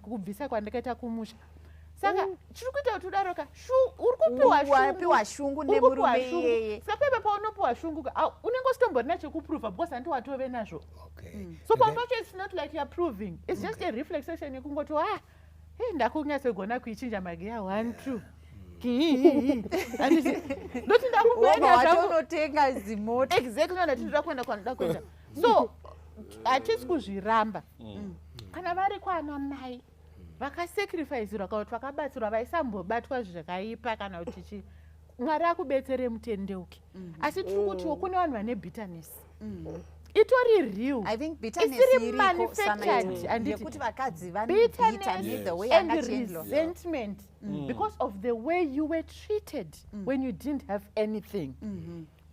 kubvisa kwandakaita kumusha. Saka chiri kuita kuti udaro ka, uri kupiwa Wapiwa shungu Uri kupiwa nemurume shungu. iyeye. Saka pepe paunopiwa shungu ka, unenge usitomborina chekuprova because handi watove nazvo. So And pamwe pacho it's not like you're proving, it's just a reflection yekungoti, ah, hey, ndakunyatsogona kuichinja magiya 1 2 handiti ndoti Wobva ndakuenda zvangu. watonotenga zimota. Exactly, no, ndati ndoda kuenda kwanoda kuenda. So hatisi kuzviramba kana vari kwana mai vakasacrificirwa kana kuti vakabatsirwa, vaisambobatwa zvakaipa kana kuti chii, Mwari akubetsere mutendeuke. Asi tiri kutiwo kune vanhu vane bitterness itori real, I think bitterness isiri iriko manufactured, samaita, handiti? yekuti vakadzi vane bitter Bitterness the way and angachendlwa. resentment because of the way you were treated when you didn't have anything.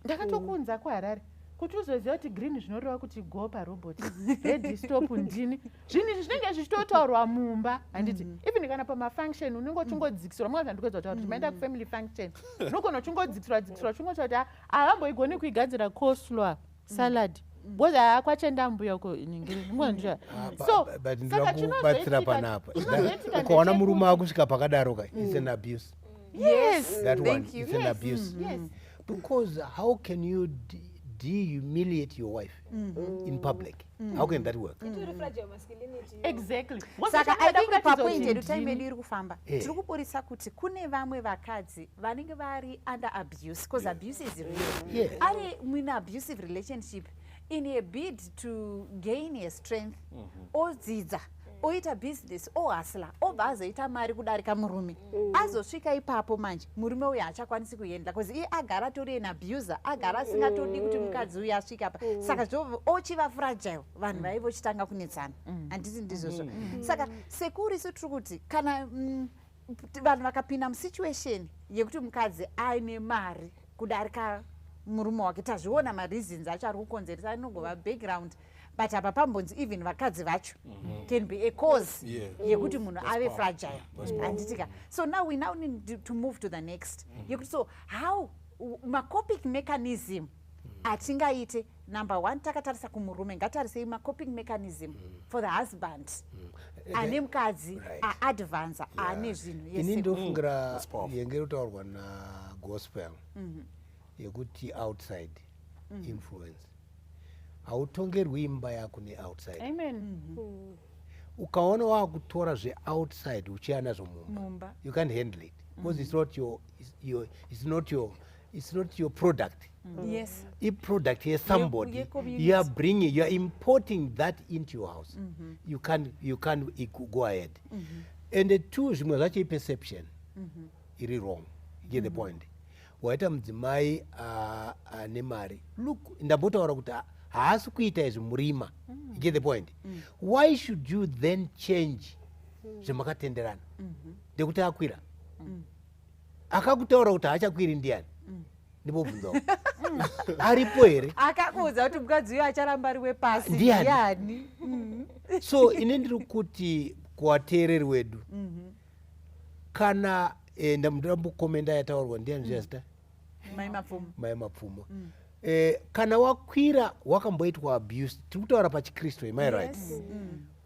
Ndakatokuunza kuHarare kuti uzoziva kuti green zvinoreva kuti go parobot, red stop. Ndini zvinhu izvi zvinenge zvichitotaurwa mumba, handiti? Even kana pamafunction unenge uchingodzikisirwa. Mumwe zvandikuedza kutaura kuti maenda kufamily function, unogona uchingodzikisirwa dzikisirwa, uchingoti kuti havamboigoni kuigadzira coleslaw salad because haa, kwachenda mbuya uko ningiri ndingonzva. So But saka ndinoda kubatsira panapa. chinozoitika Ukaona murume ndechekuti akusvika pakadaro ka, it's an abuse. Yes. That one, Thank you. it's an abuse, because how can you dehumiliate your wife in public? How can that work? Itori fragile masculinity. Exactly. Saka I think Kuratidza papoint kuti yedu, time ndini. yedu iri kufamba, tiri kuburisa kuti kune vamwe vakadzi vanenge vari under abuse, because abuse is real. Ari muine abusive relationship, in a bid to gain a strength, odzidza, oita business, ohasla, obva azoita mari kudarika murume. Azosvika ipapo manje murume uyu haachakwanisi kuenda because iye agara atori an abuser, agara asingatodi kuti mukadzi uyu asvika apa. Saka ochiva fragile, vanhu vaive vochitanga kunetsana, handiti ndizvozvo? Saka sekuru, isu tiri kuti kana vanhu vakapinda musituation yekuti mukadzi aine mari kudarika murume wake, tazviona mareasons acho ari kukonzeresa, anongova background, but apa pambonzi even vakadzi vacho can be a cause yekuti munhu ave Powerful. fragile, handitika? So now we now need to move to the next yekuti so how macoping mechanism atingaite. Number one, takatarisa kumurume, ngatarisei macoping mechanism for the husband ane mukadzi aadvansa, ane zvinhu. Ini Yes. ndofungira That's powerful. yenge rotaurwa nagospel yekuti outside influence, hautongerwi imba yako neoutside. Amen. Ukaona waakutora zveoutside uchiya nazvo mumba, Mumba. you can't handle it because it's not your product. I-product yesomebody. Ye-community. You are bringing, you are importing that into your house. You can't go ahead. And the two, zvimwe zvacho iperception iri wrong. You get the point? Waita mudzimai ane mari, look, ndambotaura kuti haasi kuita izvi murima. You get the point? Why should you then change zvemakatenderana ndekuti akwira? Akakutaura kuti haachakwiri ndiani? Ndibobvunzawo, aripo here? Akakuudza kuti mukadzi uyu acharamba ari wepasi? Ndiani? Ndiani? So ini ndiri kuti kuvateereri wedu, kana ndambokomenda yataurwa, ndiani zvazita? Mai Mapfumo. Mai Mapfumo. Kana wakwira wakamboitwa abuse, tiri kutaura pachikristu, am I right? Yes.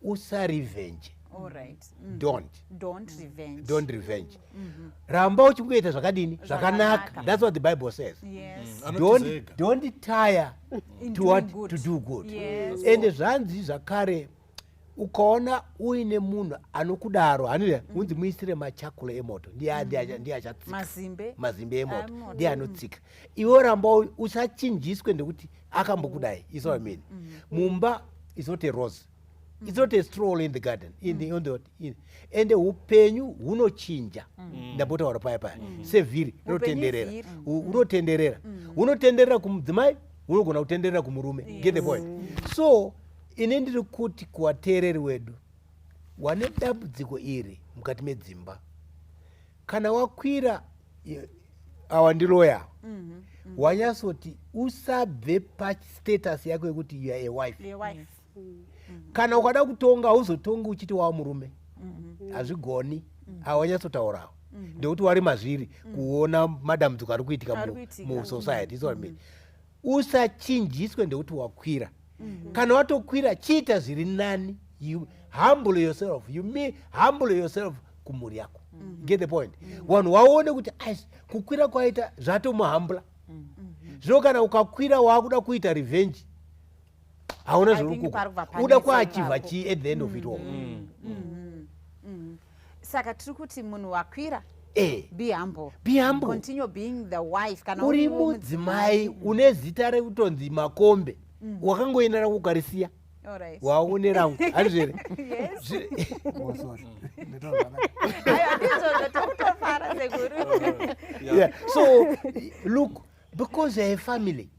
Usarevenge. All right. Don't. Don't revenge. Don't revenge. Ramba uchingoita zvakadini? Zvakanaka. Zvakanaka. That's what the Bible says. Anotiza ega. Don't tire In to doing what? good. To do good. Ende zvanzi zvakare, ukaona uine munhu anokudaro, handiya unzi muisire machakula emoto, ndiye achatsika. Mazimbe. Mazimbe emoto. Emoto. Ndiye anotsika. Iwe ramba usachinjiswe ndekuti akambokudai. You see what I mean? Mumba is not a rose, it's not a stroll in the garden, in the, on the, in. Ende upenyu hunochinja. Ndambotaura paya paya sevhiri rinotenderera. Vhiri. Unotenderera, unotenderera kumudzimai, unogona kutenderera kumurume. Get the point? So ini ndiri kuti kuvateereri wedu wane dambudziko iri mukati medzimba, kana wakwira, awa ndiloya, wanyatsoti usabve pastatus yako yekuti you are a wife. Your wife. Kana ukada kutonga, hauzotongi uchiti wava murume, hazvigoni. Awanyatsotaurawo ndekuti wari mazviri kuona madambudziko ari kuitika Ari kuitika. musociety. Is what I mean. Usachinjiswe ndekuti wakwira. Kana watokwira, chiita zviri nani. You humble yourself, you mean humble yourself. Kumhuri yako. Get the point? Vanhu waone kuti ai, kukwira kwaita zvatomuhambula. Zvino kana ukakwira waakuda kuita revenge, hauna I zviri think pari kubva kuko uda panetsa kuachivha ipapo. chii at the end of it all? Saka tiri kuti munhu wakwira, be humble. Be humble. Continue being the wife kana Uri uriwo. Mudzimai une zita rekutonzi Makombe, wakangoenda rako ukarisiya. Alright. Waune rangu, handizvo here? Yes. Oh, sorry. Ndinotaura zvakanaka. Aiwa, ndizvozvo, tokutofara, sekuru. Yeah. So look, because you're a family,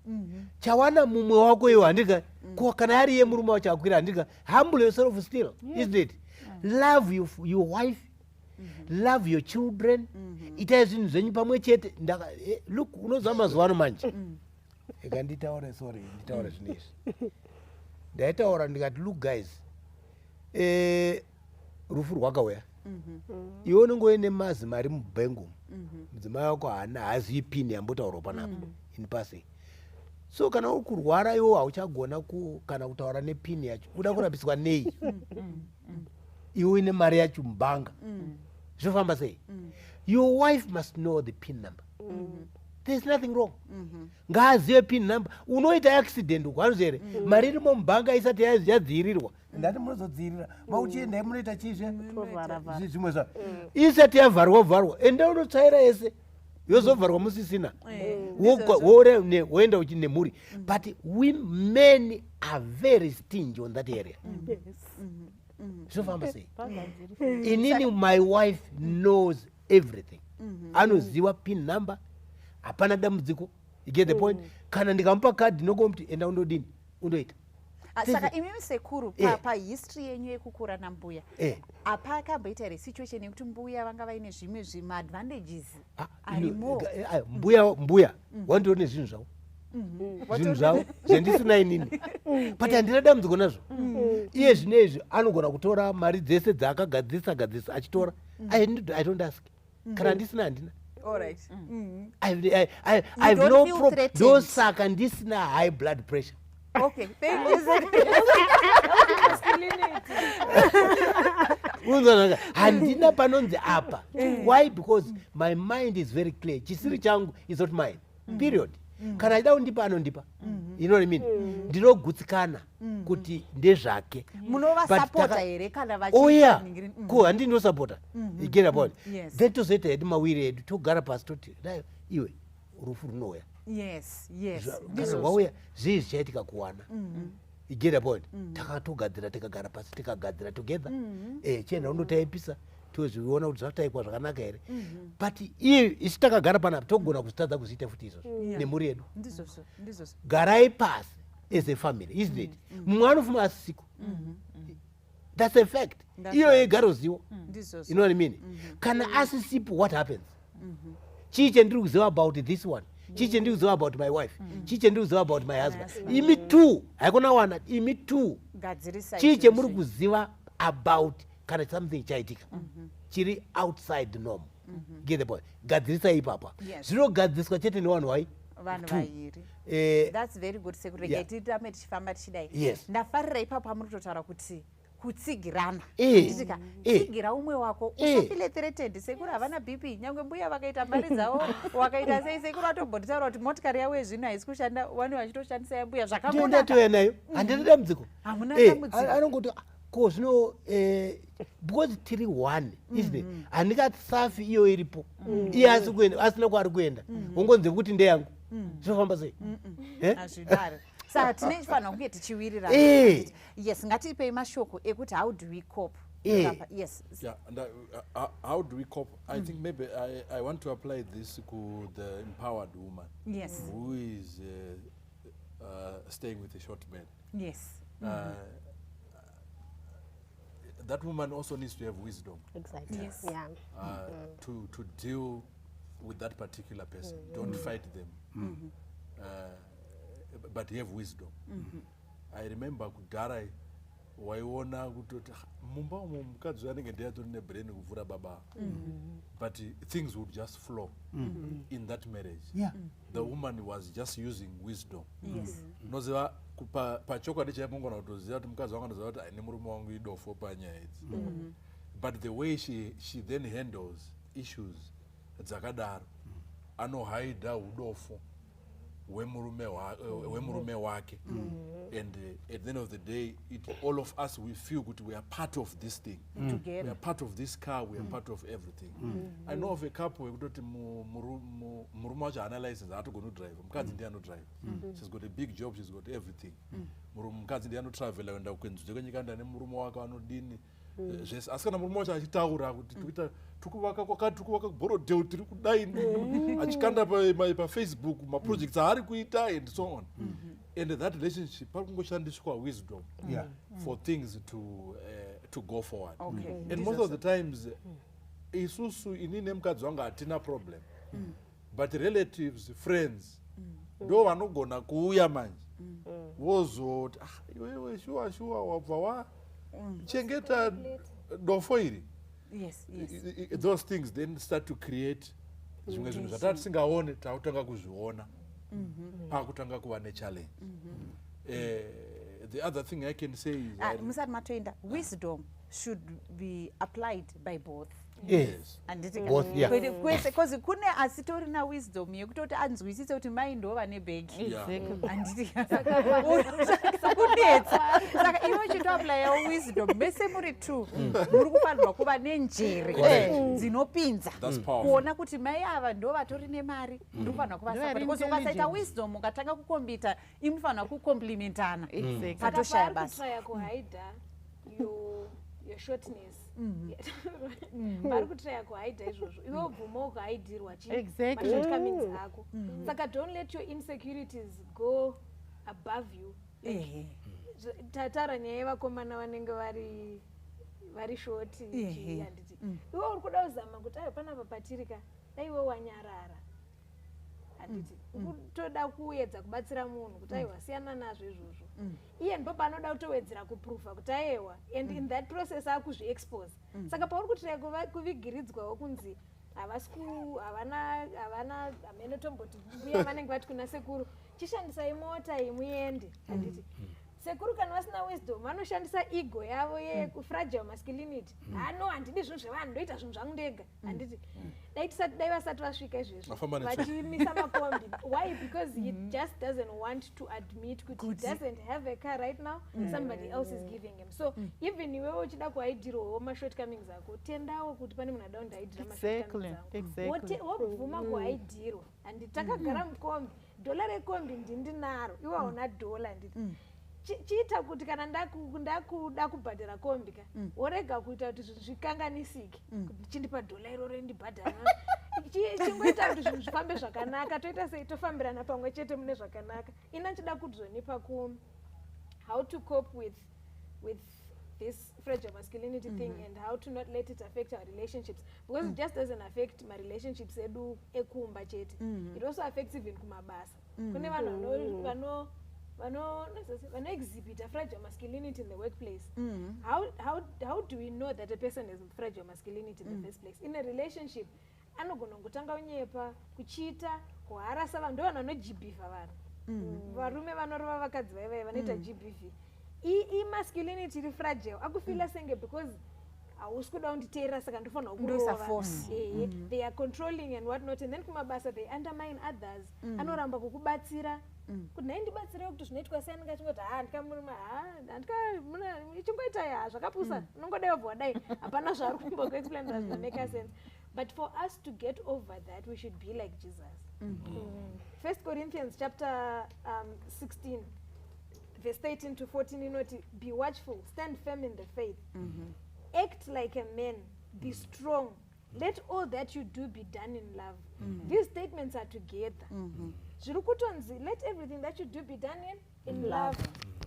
chawana mumwe wako iwo, handika? Ko kana ari iye murume wacho akwira, handika? Humble yourself still, isn't it? Love your wife, love your children, itai zvinhu zvenyu pamwe chete. Look, unoziva mazuva ano manje, eka nditaure, sorry, nditaure zvinhu izvi. Ndaitaura ndikati, "Look guys, rufu rwakauya, iwe unenge uine mazi mari mubhengu umu. Mudzimai wako haana, haazivi pin yambotaurwa panapa in passing. So kana uri kurwara iwo, hauchagona kana kutaura nepin yacho, uda kurapiswa nei iwe uine mari yacho mubhanga? Zvinofamba sei?" Your wife must know the pin number. There's nothing wrong, ngaazive pin number. Unoita accident uko, hanzi here, mari irimo mubhanga isati yadziirirwa. Ndati munozodziirira mauchiendai, munoita chizve Tovhara-vhara. Zvimwe zva isati yavharwa vharwa, enda unotsvaira yese, yozovharwa musisina. Woenda nemhuri. But we men are very stingy on that area. Zvinofamba sei? Inini, my wife knows everything, anoziva pin number, hapana dambudziko. You get the point? Kana ndikamupa kadhi, nokomuti, "Enda undodini, undoita." Ah, saka imimi sekuru, pahistory yenyu yekukura nambuya, apakamboita here situation yekuti mbuya vanga vaine zvimwe zvimaadvantages Ah, arimo? Mbuya wanditori nezvinhu zvavo, zvinhu zvavo zvendisina inini, but handina dambudziko nazvo. Iye zvino izvi anogona kutora mari dzese dzaakagadzirisa gadzirisa achitora. I don't ask. Kana ndisina, handina. Alright. I've Don't no feel threatened. Ndosaka ndisina high blood pressure. Okay, thank you, sekuru. Masculinity. Unzwanaka, handina panonzi apa. Why? Because my mind is very clear. Chisiri changu is not mine, period. Kana achida kundipa, anondipa. You know what I mean? Ndinogutsikana kuti ndezvake. But Munovasapota here kana Oh yeah. vachiningiri? Ko handii ndosapota? You get about? Yes. Then tozoita hedu mawiri edu, togara pasi toti, "Dai iwe, rufu runouya." Kana rwauya, zvii zvichaitika kuwana? You get the point? Takatogadzira, tikagara pasi, tikagadzira together. Chienda undotaipisa, tozviona kuti zvataikwa zvakanaka here. But iye, isu takagara panapa, togona kuzvitadza kuzviita futi izvozvo nemhuri yedu. Ndizvozvo, ndizvozvo. Garai pasi as a family, isn't it? Mumwe anofuma asisiko, that's a fact. That's Iyo right. yegarozivo. Ndizvozvo. You know what I mean? Kana asisipo, what happens? Chii chendiri kuziva about this one? Chii chendiri kuziva about my wife? Chii chendiri kuziva about my husband? Imi two, haikona wana, imi two. Gadzirisa Chii chemuri izvozvi. kuziva about kana something chaitika chiri outside the norm? Get the point? Gadzirisai ipapa. Zvinogadziriswa chete nevanhu vai Vanhu two. vairi. That's very good, sekuru. Regai tirambe tichifamba tichidai. Ndafarira ipapo pamuri kutotaura kuti kutsigirana. Nditika tsigira umwe wako, usafeel threatened. Sekuru havana BP, nyange mbuya vakaita mari dzavo, wakaita sei. Sekuru vatombonditaura kuti motikari yavo yezvino haisi kushanda, vane vachitoshandisa yambuya, zvakangonaka. Ndatoya nayo, handina dambudziko. Hamuna dambudziko. Anongoti, "Ah, ko zvino because tiri one, isn't it? Handingasafi iyo iripo, iye asi kuenda asina kwaari kuenda, wongonze kuti ndeyangu. Zvinofamba sei? Eh? Hazvidaro. Saka tinofanira kunge tichiwirirana. Yes, ngatipei mashoko ekuti how do we cope? Kurapa. Yes. Yeah, and how do we cope? I think maybe I want to apply this to the empowered woman who is staying with a short man. That woman also needs to have wisdom Exactly. To deal with that particular person. Don't fight them, but have wisdom. I remember kudhara waiona kutoti, "Ah, mumba umu mukadzi uyu anenge ndiye atori nebrain kupfuura baba," but things would just flow in that marriage. The woman was just using wisdom. Unoziva, pachokwadi chaipo ungona kutoziva kuti mukadzi wangu anoziva kuti aine murume wangu idofo panyaya idzi. But the way she then handles issues dzakadaro, anohaidha udofo hwemurume wake, and at the end of the day all of us, we feel kuti we are part of this thing, we Together. are part of this car, we are part of everything. I know of a couple wekutoti murume wacho haana license, haatogoni kudrive, mukadzi ndiye anodrive. She's got a big job, she's got everything. Mukadzi ndiye anotravela kuenda kunze kwenyika, enda nemurume wake, anodini, zvese. Asi kana murume wacho achitaura kuti tikuita, tikuvaka kwakati, tikuvaka kuBorrowdale, tiri kudai, achikanda paFacebook maprojects aari kuita and so on, and that relationship pari kungoshandiswa wisdom for things to go forward. And most of the times isusu, ini nemukadzi wangu hatina problem, but relatives, friends ndo vanogona kuuya manje vozoti, "Ah, iwewe, shuwa shuwa wabva wachengeta dofo iri." Those things then start to create zvimwe zvinhu zvatava tisingaone, takutanga kuzviona pakutanga kuva nechallenge. The other thing I can say is Ah, musati matoenda, wisdom should be applied by both. Yes. Handiti? Both, yeah. Kwete kwese, cause kune asitorina wisdom yekutoti anzwisise kuti mai ndo vane bhegi. Handiti? Kunetsa. Saka iwe uchitoaplayawo wisdom, mese muri two muri kufanirwa kuva nenjere dzinopinza That's powerful. kuona kuti mai ava ndo vatori nemari, ndiri kufanirwa kuvasapota. Vari Because ukasaita intelligent. wisdom, ukatanga kukombita, imufanira kukomplimentana. Exactly. Patoshaya basa. Kutraya kuhaidha your shortness, vari kutraya kuhaidha izvozvo, iwe ubvumawo kuhaidhirwa mashortcomings ako. Saka don't let your insecurities go above you. Tataura nyaya yevakomana vanenge vari short. Handiti iwe uri kuda kuzama kuti aiwa, panapa patiri ka, dai iwe wanyarara, handiti? Ukutoda kuedza kubatsira munhu kuti aiwa, siyana nazvo izvozvo. Iye ndipo paanoda kutowedzera kuprova kuti aiwa, and in that process akuzviexpose. Saka pauri kutraya kuvigiridzwawo kunzi havasi havana havana hamene, tomboti mbuya vanenge vati kuna sekuru, "Chishandisai mota iyi muende," handiti? Sekuru kana vasina wisdom vanoshandisa ego yavo yefragile masculinity. "Hano, handidi zvinhu zvevanhu, ndoita zvinhu zvangu ndega," handiti? Dai tisati, dai vasati vasvika izvezvo Vafamba netsoka. vachimisa makombi. Why? Because he just doesn't want to admit kuti he doesn't have a car right now, somebody else is giving him. So even iwewe uchida kuhaidirwawo mashortcomings ako, tendawo kuti pane munhu ada kundihaidira mashortcomings angu. Wobvuma kuhaidirwa, handiti? Takagara mukombi, dhola rekombi ndindinaro, iwe hauna dhola, handiti? Chiita kuti kana ndakuda kubhadhara kombi ka, worega kuita kuti zvinhu zvikanganisike, kuti chindipa dhola iroro ndibhadhara. Chingoita kuti zvinhu zvifambe zvakanaka, toita sei, tofambirana pamwe chete mune zvakanaka. Ina nchida kuzonipa ku how to cope with this fragile masculinity thing and how to not let it affect our relationships, because it just doesn't affect marelationships edu ekumba chete, it also affects even kumabasa. Kune vanhu vanoexhibita fragile masculinity in the workplace. How do we know that a person has fragile masculinity in the first place? In a relationship anogona kungotanga kunyepa, kuchita, kuharasa vanhu. Ndo vanhu vanoGBV vanhu, varume vanorova vakadzi vaivai, vanoita GBV. Imasculinity iri fragile, akufila senge because hausi kuda kunditeerera, saka ndofanira Ndoisa kurova. force. Ehe, they are controlling and what not. And then kumabasa they undermine others. Anoramba kukubatsira kuti nhai, ndibatsirewo kuti zvinoitwa sei, anenge achingoti, "Ha, ndikamuruma, ha, handikamuna ichingoita ya zvakapusa, unongodai wabva wadai." Hapana zvaari kumbokuexplain zvinomaker sense. But for us to get over that, we should be like Jesus. First Corinthians chapter 16 verse 13 to 14 inoti, "Be watchful, stand firm in the faith, act like a man, be strong. Let all that you do be done in love." These statements are together. Zviri kutonzi let everything that you do be done in love,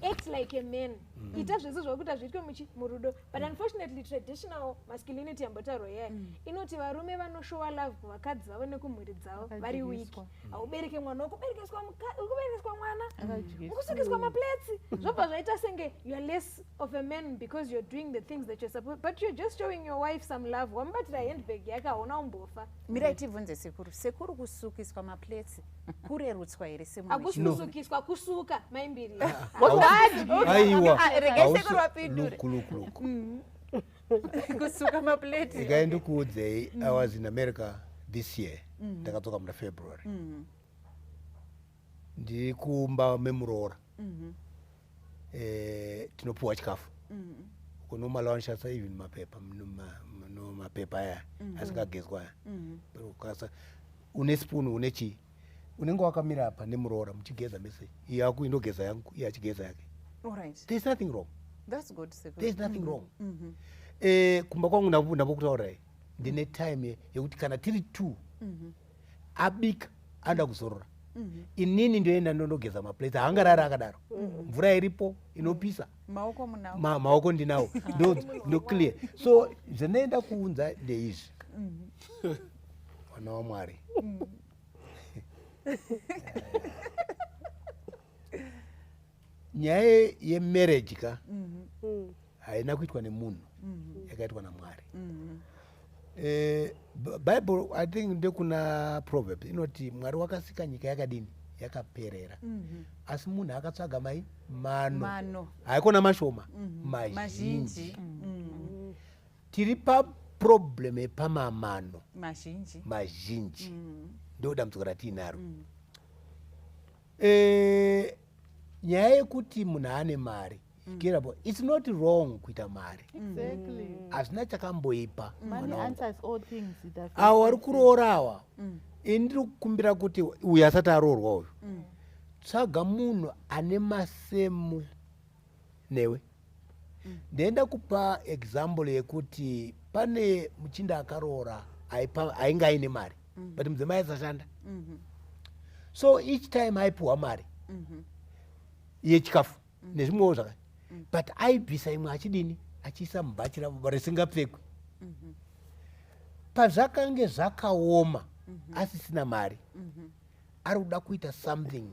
act like a man, ita zvese zvakuita zviitwe muchi murudo. But unfortunately traditional masculinity yambotaurwa yaya inoti varume vanoshowa love kuvakadzi vavo nekumhuri dzavo vari weak. Vakadyiswa. Haubereke mwana, ukuberekeswa ukuberekeswa mwana, Akadyiswa. ukusukiswa maplates, zvobva zvaita senge you are less of a man because you're doing the things that you're supposed, but you're just showing your wife some love. Wamubatira handbag yake, hauna umbofa. Mirai tibvunze sekuru. Sekuru, kusukiswa maplates kurerutswa here semunhu? Hakusi kusukiswa, kusuka maimbiri. Aiwa. Ah, regai sekuru vapindure. Look, look, look. Kusuka mapleti. Regai ndikuudzei, I was in America this year. Ndakadzoka muna February. Ndiri kumba memuroora. Tinopuwa chikafu. Uko normally vanoshandisa even mapepa, mapepa aya asingagezwa aya. But une spoon, une chii, unenge wakamira apa nemuroora muchigeza mese, iye yako inogeza yangu, iye achigeza yake. All right. There is nothing wrong. That's good, sekuru. There is nothing wrong. Kumba kwangu ndambokutaurirai, ndine time yekuti kana tiri two, abika, anoda kuzorora, inini ndoenda ndondogeza maplates. Haangarari akadaro, mvura iripo inopisa. Maoko munawo. Maoko ndinawo, ndo clear. So zvinoenda kuunza ndeizvi, mwana waMwari, nyaya yemarriage ka haina kuitwa nemunhu, yakaitwa naMwari. Bible, I think ndekuna Proverbs, inoti Mwari wakasika nyika yakadini? Yakaperera, asi munhu akatsvaga mai mano. Mano. Haikona mashoma, mazhinji. Mazhinji. Tiri paproblem yepamamano mazhinji. Mazhinji ndo dambudziko ratiinaro. Nyaya yekuti munhu ane mari, Kirabo, it's not wrong kuita mari. Hazvina chakamboipa, Money mwana wangu. answers all things. Avo vari kuroora awa, ini ndiri kukumbira kuti uyu asati aroorwa uyu, tsvaga munhu ane masemu newe. Ndenda kupa example yekuti pane muchinda akaroora ainge aine mari, but mudzimai aisashanda. So each time aipiwa mari yechikafu nezvimwewo zvaka, but aibvisa imwe achidini? Achiisa mubhachi risingapfekwi. Pazvakange zvakaoma, asisina mari, ari kuda kuita something,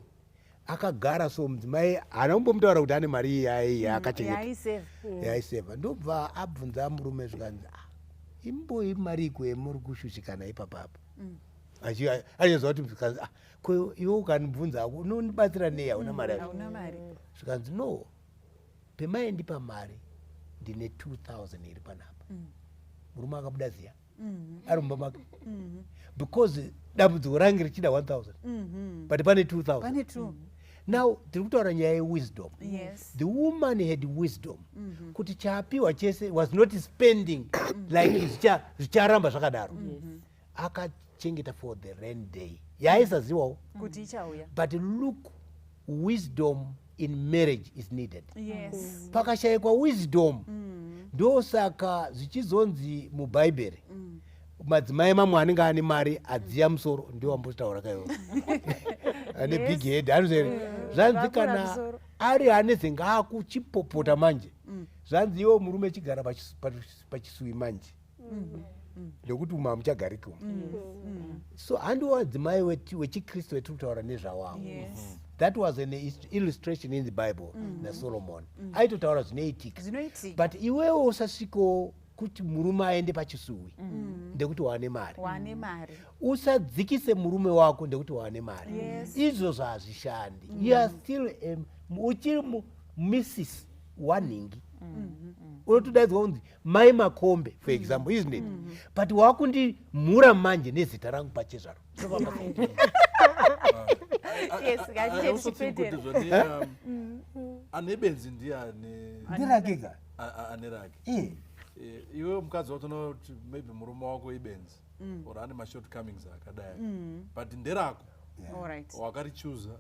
akagara so, mudzimai haana kumbomutaura kuti ane mari iyi yaakachengeta, Yaaiseva. Yaisevha. Ndobva abvunza murume, zvikanzi, "Ah, imboi mari iko yemuri kushushikana ipapapa?" Achiziva kuti, zvikanzi, "Ah, ko iwe ukanibvunza hako unondibatsira nei? Hauna mari yacho." Hauna mari. Zvikanzi, "No, pemaindipa mari ndine 2000 iri panapa." Murume akabuda ziya ari mumba make, because dambudziko range richida 1000, but pane 2000. Pane two. Now tiri kutaura nyaya yewisdom. The woman had wisdom kuti chaapiwa chese was not spending like zvicharamba zvakadaro. Akachengeta for the rain day yaaisaziwawo kuti ichauya. But look, wisdom in marriage is needed. Pakashayikwa wisdom, ndosaka zvichizonzi mubhaibheri madzimai mamwe anenge ane mari adziya musoro, ndio wambotaura kaiwo ane big head anozere. Zvanzi Vakura kana musoro. ari anezenge akuchipopota manje, zvanzi iwo murume chigara pachisuwi manje, nekuti umu hamuchagariki umu. So handiwo madzimai wechikristu wetiri kutaura nezvawavo. That was an illustration in the Bible naSolomon, aitotaura zvinoitika. Zvinoitika. But iwewo usasvikowo kuti murume aende pachisuwi ndekuti wane mari. Wane mari. Usadzikise murume wako ndekuti wane mari. Izvozvo hazvishandi. You are still uchiri Mrs wanhingi, unotodaidzwa kunzi Mai Makombe, for example, isn't it? But wakundimhura manje nezita rangu pachezvaro. Yes. I also think kuti Ngatichipetera. zvone ane benzi ndiye ane Nderakega. ane rake. Eh. Iwe mukadzi watoona kuti maybe murume wako ibenzi or ane mashortcomings akadai, but nderako. All right. Wakarichuza.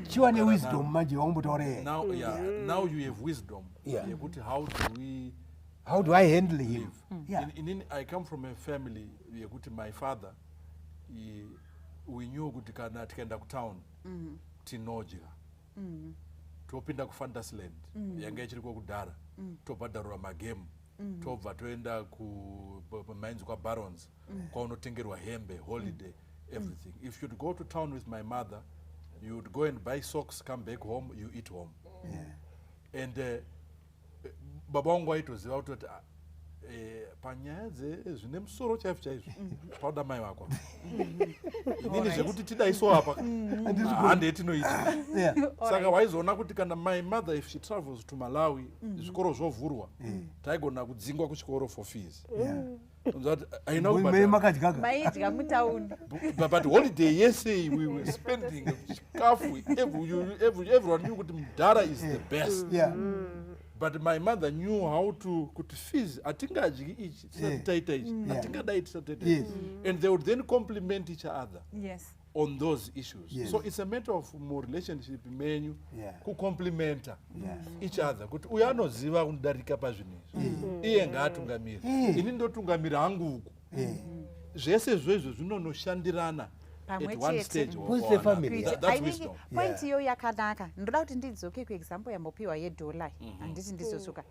Chiwa newisdom manje wambotaura yeye. Now, yeah, now you have wisdom yekuti how do we How do I handle him? live. Inini I come from a family yekuti my father, we knew kuti kana tikaenda kutown tinodya, topinda kuFantasyland yanga ichiriko kudhara, tobhadharura magemu, tobva toenda kumainzi kwaBarons kwaunotengerwa hembe, holiday, everything. If you'd go to town with my mother, you would go and buy socks, come back home, you eat home. And baba vangu vaitoziva kutoti, ah, panyaya dzezvine musoro chaizvo chaizvo pauda mai vako. Inini zvekuti tidaiso apa hande tinoita. Saka waizoona kuti kana my mother, if she travels to Malawi, zvikoro zvovhurwa, taigona kudzingwa kuchikoro for fees. Unzwa kuti haina Me kubhadhara. Makadyaga. Maidya mutauni. But holiday yese we were spending chikafu. Everyone knew kuti mudhara is the best. But my mother knew how to kuti fees hatingadyi ichi tisati taita ichi, hatingadai tisati taita ichi, and they would then complement each other on those issues. So it's a matter of murelationship menyu kucomplimenta each other, kuti uyo anoziva kundarika pazvinhu izvi, iye ngaatungamire, ini ndotungamira hangu uku. Zvese zvoizvo zvinonoshandirana Pamwe at one chete. stage or Who's the another. family? That's I think wisdom. point iyo yakanaka. Ndoda kuti ndidzoke kuexample yambopiwa yedhola. Handiti ndizosvika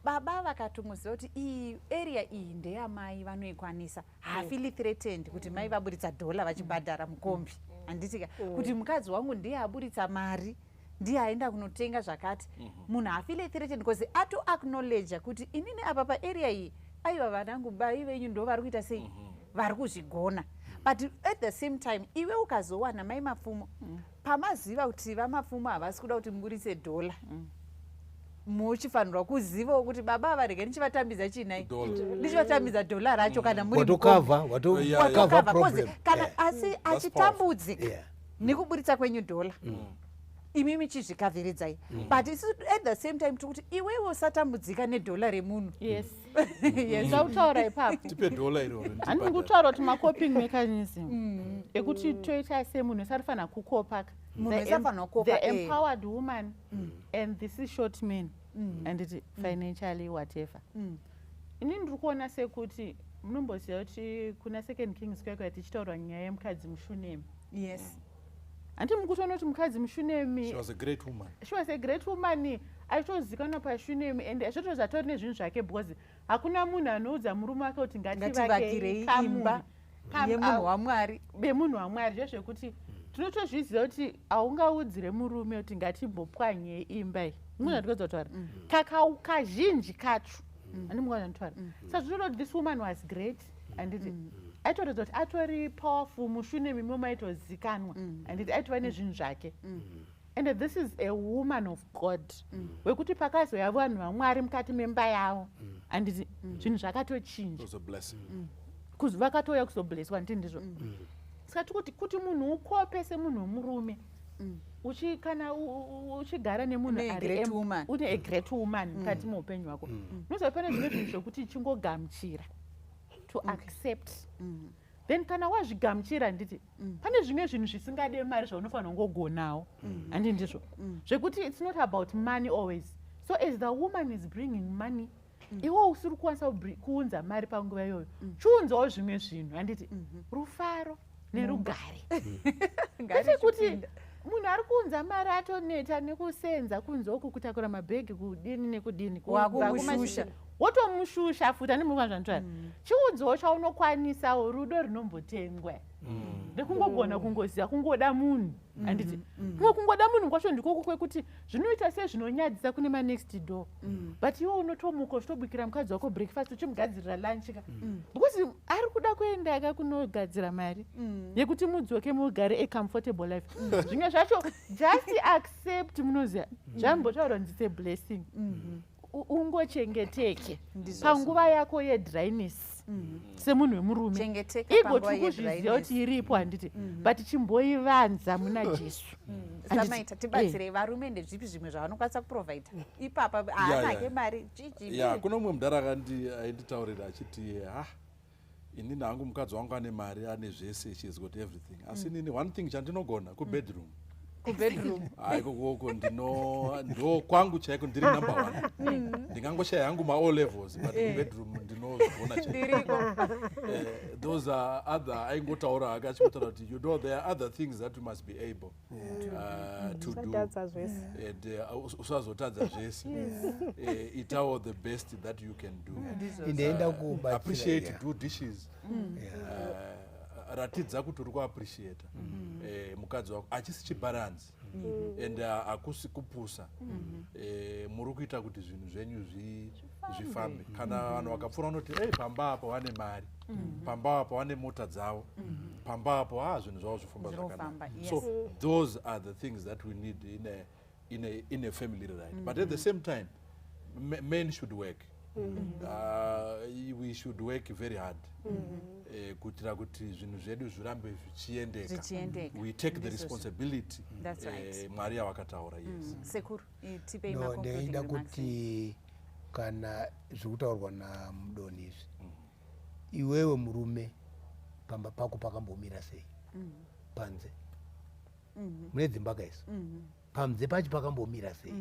baba vakatomuziva kuti iyi area iyi ndeyamai, vanoikwanisa, haafeeli threatened kuti mai vaburitsa dhola vachibhadhara mukombi, handitika, kuti mukadzi wangu ndiye aburitsa mari, ndiye aenda kunotenga zvakati. Munhu haafeeli threatened because ato acknowledge kuti inini apa paarea iyi, aiwa, vanangu bai venyu ndo vari kuita sei, vari kuzvigona. But at the same time, iwe ukazowana mai Mapfumo, pamaziva kuti vaMapfumo havasi kuda kuti muburitse dhola, muchifanirwa kuzivawo kuti baba ava, rege ndichivatambidza chinai, Dollar. ndichivatambidza dhola racho kana muri. Watokavha. Yeah. Watokavha Watokavha, 'cause problem. kana asi achitambudzika nekuburitsa kwenyu dhola, imimi chizvikavhiridzai. But isu at the same time tikuti iwewe usatambudzika nedhola remunhu. Yes. Yes. Ndakutaura ipapo. Tipe dhola iroro, Handiri ndibhadhare. kutaura kuti macoping mechanism ekuti toita semunhu wese arifanira kukopa ka. Munhu The wese afanira kukopa, the empowered woman and this is short man, anditi, financially, whatever. Inini ndiri kuona sekuti munomboziva kuti kuna Second Kings kwakwa tichitaurwa nyaya yemukadzi muShunemi. Yes. Handiti mukutoona kuti mukadzi muShunemi, She was a great woman. She was a great woman, aitozikanwa paShunemi, and zvotozva atori nezvinhu zvake, because hakuna munhu anoudza murume wake kuti ngativakirei ngativakirei kamuri imba yemunhu waMwari. Bemunhu waMwari. Zvezvekuti tinotozviziva kuti haungaudzire murume kuti ngatimbopwanyei imba iyi. Munhu andikuedza kutaura kazhinji kacho, handimukana nditaura. Saka zvinoda kuti this woman was great, handiti? Aitoratidza kuti atori powerful muShunemi imomo, aitozikanwa, handiti? Aitova nezvinhu zvake. And this is a woman of God, wekuti pakazouya vanhu vaMwari mukati memba yavo, handiti, zvinhu zvakatochinja. It was a blessing. Vakatouya kuzobleswa, nditi ndizvo? Saka tikuti kuti munhu ukope semunhu wemurume, kana uchigara nemunhu Une a ari great woman. une a great woman mukati meupenyu hwako, unoziva pane zvimwe zvinhu zvekuti chingogamuchira, to accept. Then kana wazvigamuchira, handiti, pane zvimwe zvinhu zvisingade mari zvaunofanira kungogonawo, handi ndizvo? Zvekuti it's not about money always. So as the woman is bringing money, iwe usiri kukwanisa kuunza mari panguva iyoyo, chiunzawo zvimwe zvinhu, handiti? Rufaro nerugare, kwete kuti munhu ari kuunza mari atoneta nekusenza kunze uku, kutakura mabhegi, kudini nekudini, kubva Wakumushusha. Wotomushusha futi, andimukwa zvanditora. Chiunzawo chaunokwanisawo, rudo rinombotengwa nekungogona kungoziva kungoda munhu, handiti? Kumwe kungoda munhu kwacho ndikoko kwekuti zvinoita sezvinonyadzisa kune manext door, but iwe unotomuka uchitobikira mukadzi wako breakfast, uchimugadzirira lunch ka, because ari kuda kuenda ka kunogadzira mari yekuti mudzoke mugare a comfortable life. Zvimwe zvacho just accept. Munoziva zvambotaurwa nzi it's a blessing. Ungochengeteke panguva yako yedryness semunhu wemurume. Chengeteka Igo panguva tiri kuzviziva yedryness. kuti iripo, handiti? But chimboivanza muna Jesu. Handiti? Samaita, tibatsirei, varume ndezvipi zvimwe zvavanokwanisa kuprovida ipapa? Haanake mari chichi. Ya, kuno mumwe mudhara ainditaurira achiti, ha, inini hangu mukadzi wangu ane mari, ane zvese, she's got everything, asi inini one thing chandinogona kubedroom. Kubedroom. Hai, ikokoko ndino ndo kwangu chaiko, ndiri number one. Ndingangoshaya hangu ma-O levels, but kubedroom ndinozvigona chaiko. Ndiriko. Those are other, aingotaura hake achingotaura kuti, you know, there are other things that you must be able to do. Usatadza zvese. And usazotadza zvese. Itawo the best that you can do. Indaenda kubatsira. Appreciate, do dishes. Ratidza kuti uri kuappreciata mukadzi wako, achisi chibharanzi. And hakusi kupusa. Muri kuita kuti zvinhu zvenyu zvifambe. Kana vanhu vakapfuura vanoti, "Ei, pamba apo vane mari, pamba apo vane mota dzavo, pamba apo zvinhu zvavo zvifamba Zvinofamba, zvakanaka." So those are the things that we need in a family, right? But at the same time, men should work. We should work very hard kuitira kuti zvinhu zvedu zvirambe zvichiendeka. Zvichiendeka. We take the Ndizvozvo. responsibility That's right. Mwari yavakataura, yes. Sekuru, tipei No, ma-concluding ndaida remarks. kuti kana zviri kutaurwa namudoni izvi, iwewe murume, pamba pako pakambomira sei? Panze mune dzimba kaiso, panze pacho pakambomira sei?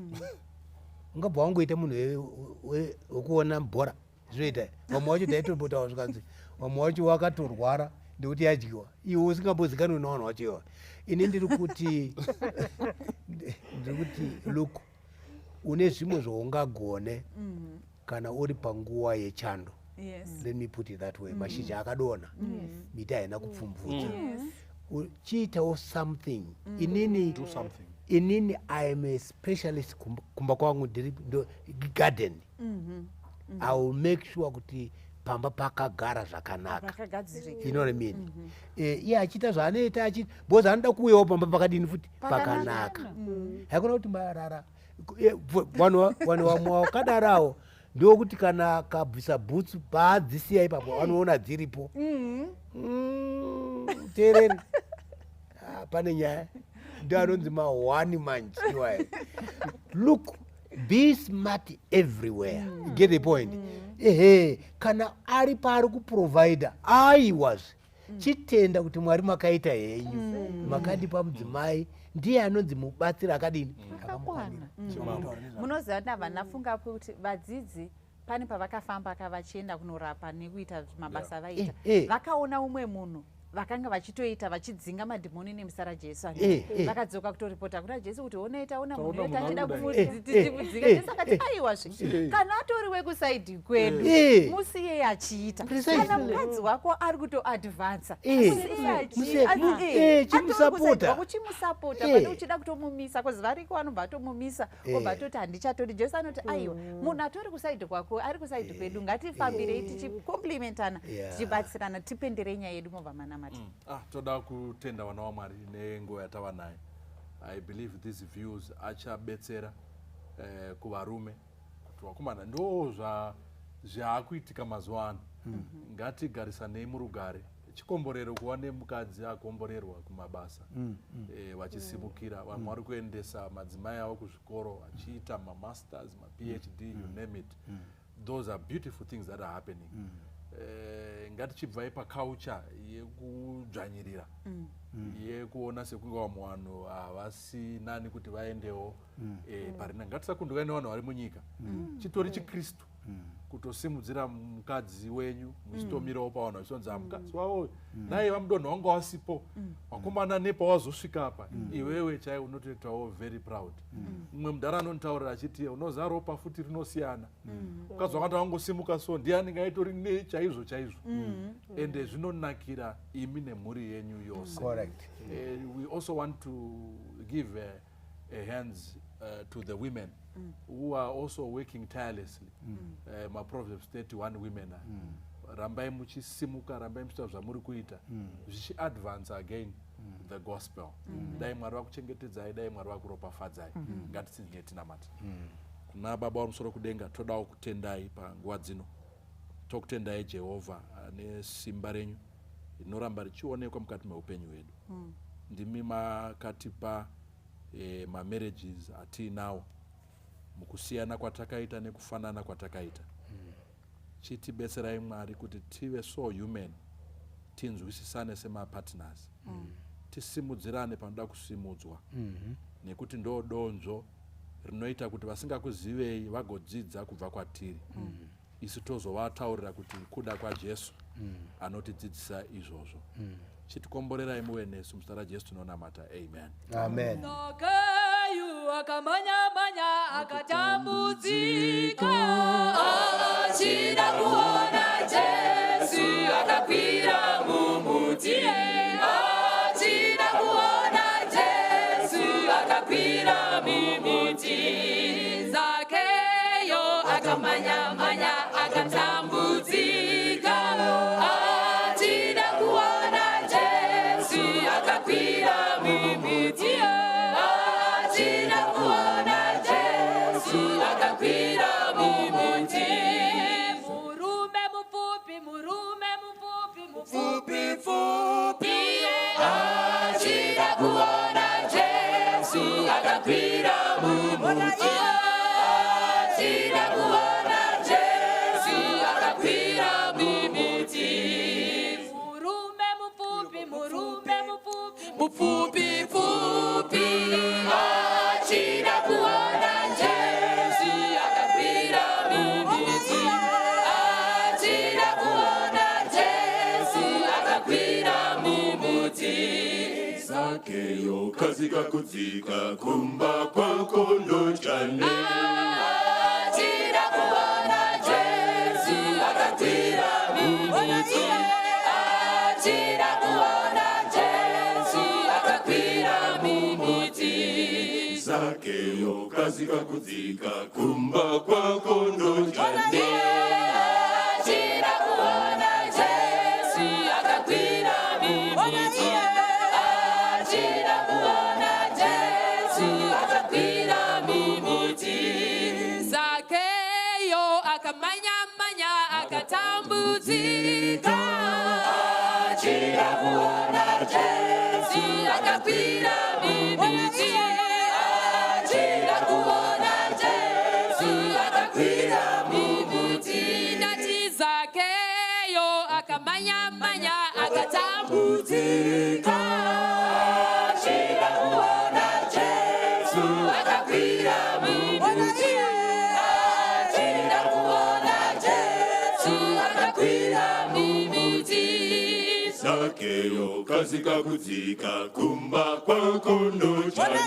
Ungabva wangoita munhu wekuona bhora, zvinoita vamwe vacho taitombotaura, zvikanzi vamwe vacho vakatorwara ndekuti yadyiwa, iwe usingambozikanwi nevanhu vacho iwa. Ini ndiri kuti look, une zvimwe zvaungagone kana uri panguva yechando. Let me put it that way. Mashizha akadonha, miti haina kupfumvudza. Chiitawo something. Inini Do something. Inini I am a specialist kumba kwangu, ndiri garden. I will make sure kuti pamba pakagara zvakanaka. Pakagadzirika. You know what I mean? Iye achiita zvaanoita, achiita because anoda kuuyawo pamba pakadini futi? Pakanaka. Haikona kuti marara. Vanhu vamwe vakadarawo ndokuti kana akabvisa bhutsu, paadzisiya ipapo vanoona dziripo. Teereri. Ah, pane nyaya, ndo anonzi mahwani manje iwayo. Look, be smart everywhere. You get the point? Ehe, kana ari paari kuprovida, aiwazve chitenda kuti Mwari makaita henyu, makandipa mudzimai, ndiye anonzi mubatsiri akadini? Akakwana. Munoziva, ndabva ndafunga kuti vadzidzi pane pavakafamba ka vachienda kunorapa nekuita mabasa avaita, vakaona umwe munhu vakanga vachitoita, vachidzinga madhimoni nemuzita raJesu. Vakadzoka kutoripota kuna Jesu kuti, "Onai, taona munhu Taona yoita munhu achida ari kudai." kudzinga." Jesu akati, "Aiwazve, kana atori wekusaidhi kwedu, musiyei achiita." Kana mukadzi wako ari kutoadvansa, musiyei Chimusapota. Uchimusapota pane uchida kutomumisa, 'cause variko vanobva atomumisa, obva atoti, "Handichatori." Jesu anoti, "Aiwa, munhu atori kusaidhi kwako ari kusaidhi kwedu, ngatifambirei tichikomplimentana, tichibatsirana." Tipenderei nyaya yedu, mobva manamata. Ah, toda kutenda vana vaMwari nenguva yatava nayo. I believe these views achabetsera kuvarume kuti vakomana, ndo zvaakuitika mazuva ano. Ngatigarisanei murugare. Chikomborero kuva nemukadzi akomborerwa kumabasa, vachisimukira. Vamwe vari kuendesa madzimai avo kuzvikoro, vachiita mamasters, maPhD, you name it. Those are beautiful things that are happening. Ngatichibvai paculture yekudzvanyirira, yekuona sekunge vamwe vanhu havasi nani kuti vaendewo parina. Ngatisakundukani nevanhu vari munyika. Chitori chiKristu kutosimudzira mukadzi wenyu, muchitomirawo pavanhu vachitonzi, "Ah, mukadzi wavo nai vamudonho wanga wasipo vakomana nepawazosvika apa." Iwewe chai unotoitawo very proud. Mumwe mudhara anonditaurira achiti, "Unoziva, ropa futi rinosiyana. Mukadzi wakati wangosimuka, so ndiani ngaitori nechaizvo chaizvo." Ende zvinonakira imi nemhuri yenyu yose. Correct. We also want to give a hands to the women who are also working tirelessly. MaProverbs 31 women, rambai muchisimuka, rambai muchiita zvamuri kuita, zvichiadvance again the gospel. Dai Mwari vakuchengetedzai, dai Mwari vakuropafadzai. Ngatitsinzine tinamata. Kuna Baba wamusoro kudenga, todawo kutendai panguva dzino. Tokutendai Jehovha nesimba renyu rinoramba richionekwa mukati meupenyu hwedu. Ndimi makatipa mamarriages atiinawo, mukusiyana kwatakaita nekufanana kwatakaita. Chitibetserai Mwari kuti tive so human, tinzwisisane semapartners, tisimudzirane panoda kusimudzwa, nekuti ndo donzvo rinoita kuti vasingakuzivei vagodzidza kubva kwatiri. Isu tozovataurira kuti kuda kwaJesu anotidzidzisa izvozvo. Chitikomborerai, muve nesu. Muzita raJesu tinonamata, amen. Amen. Zakayu akamhanya-mhanya, akatambudzika, achida kuona Jesu, akakwira mumuti, achida kuona Jesu, akakwira. akakwira mumuti. Achida kuona Jesu akakwira mumuti. Murume mupfupi, murume mupfupi, mupfupi pfupi, achida kuona Jesu akakwira mumuti. Achida kuona Jesu akakwira mumuti. Zakeyo kasika kudzika kumba kwako ndojane. Achida kuona Jesu akakwira mumuti. Achida kuona Jesu akakwira mumuti. Zakeyo kasika kudzika kumba kwako ndojane. Achida kuona Jesu akakwira mumuti. Achida kuona Jesu akakwira mumuti. Zakeyo akamanya-manya akatambudzika. Achida kuona Jesu akakwira mumuti. Achida kuona Jesu akakwira mumuti. Ndati Zakeyo akamanya-manya akatambudzika. Achida kuona Jesu akakwira mumuti. Achida kuona Jesu akakwira mumuti. Zakeyo kasika kudzika kumba kwako ndojane.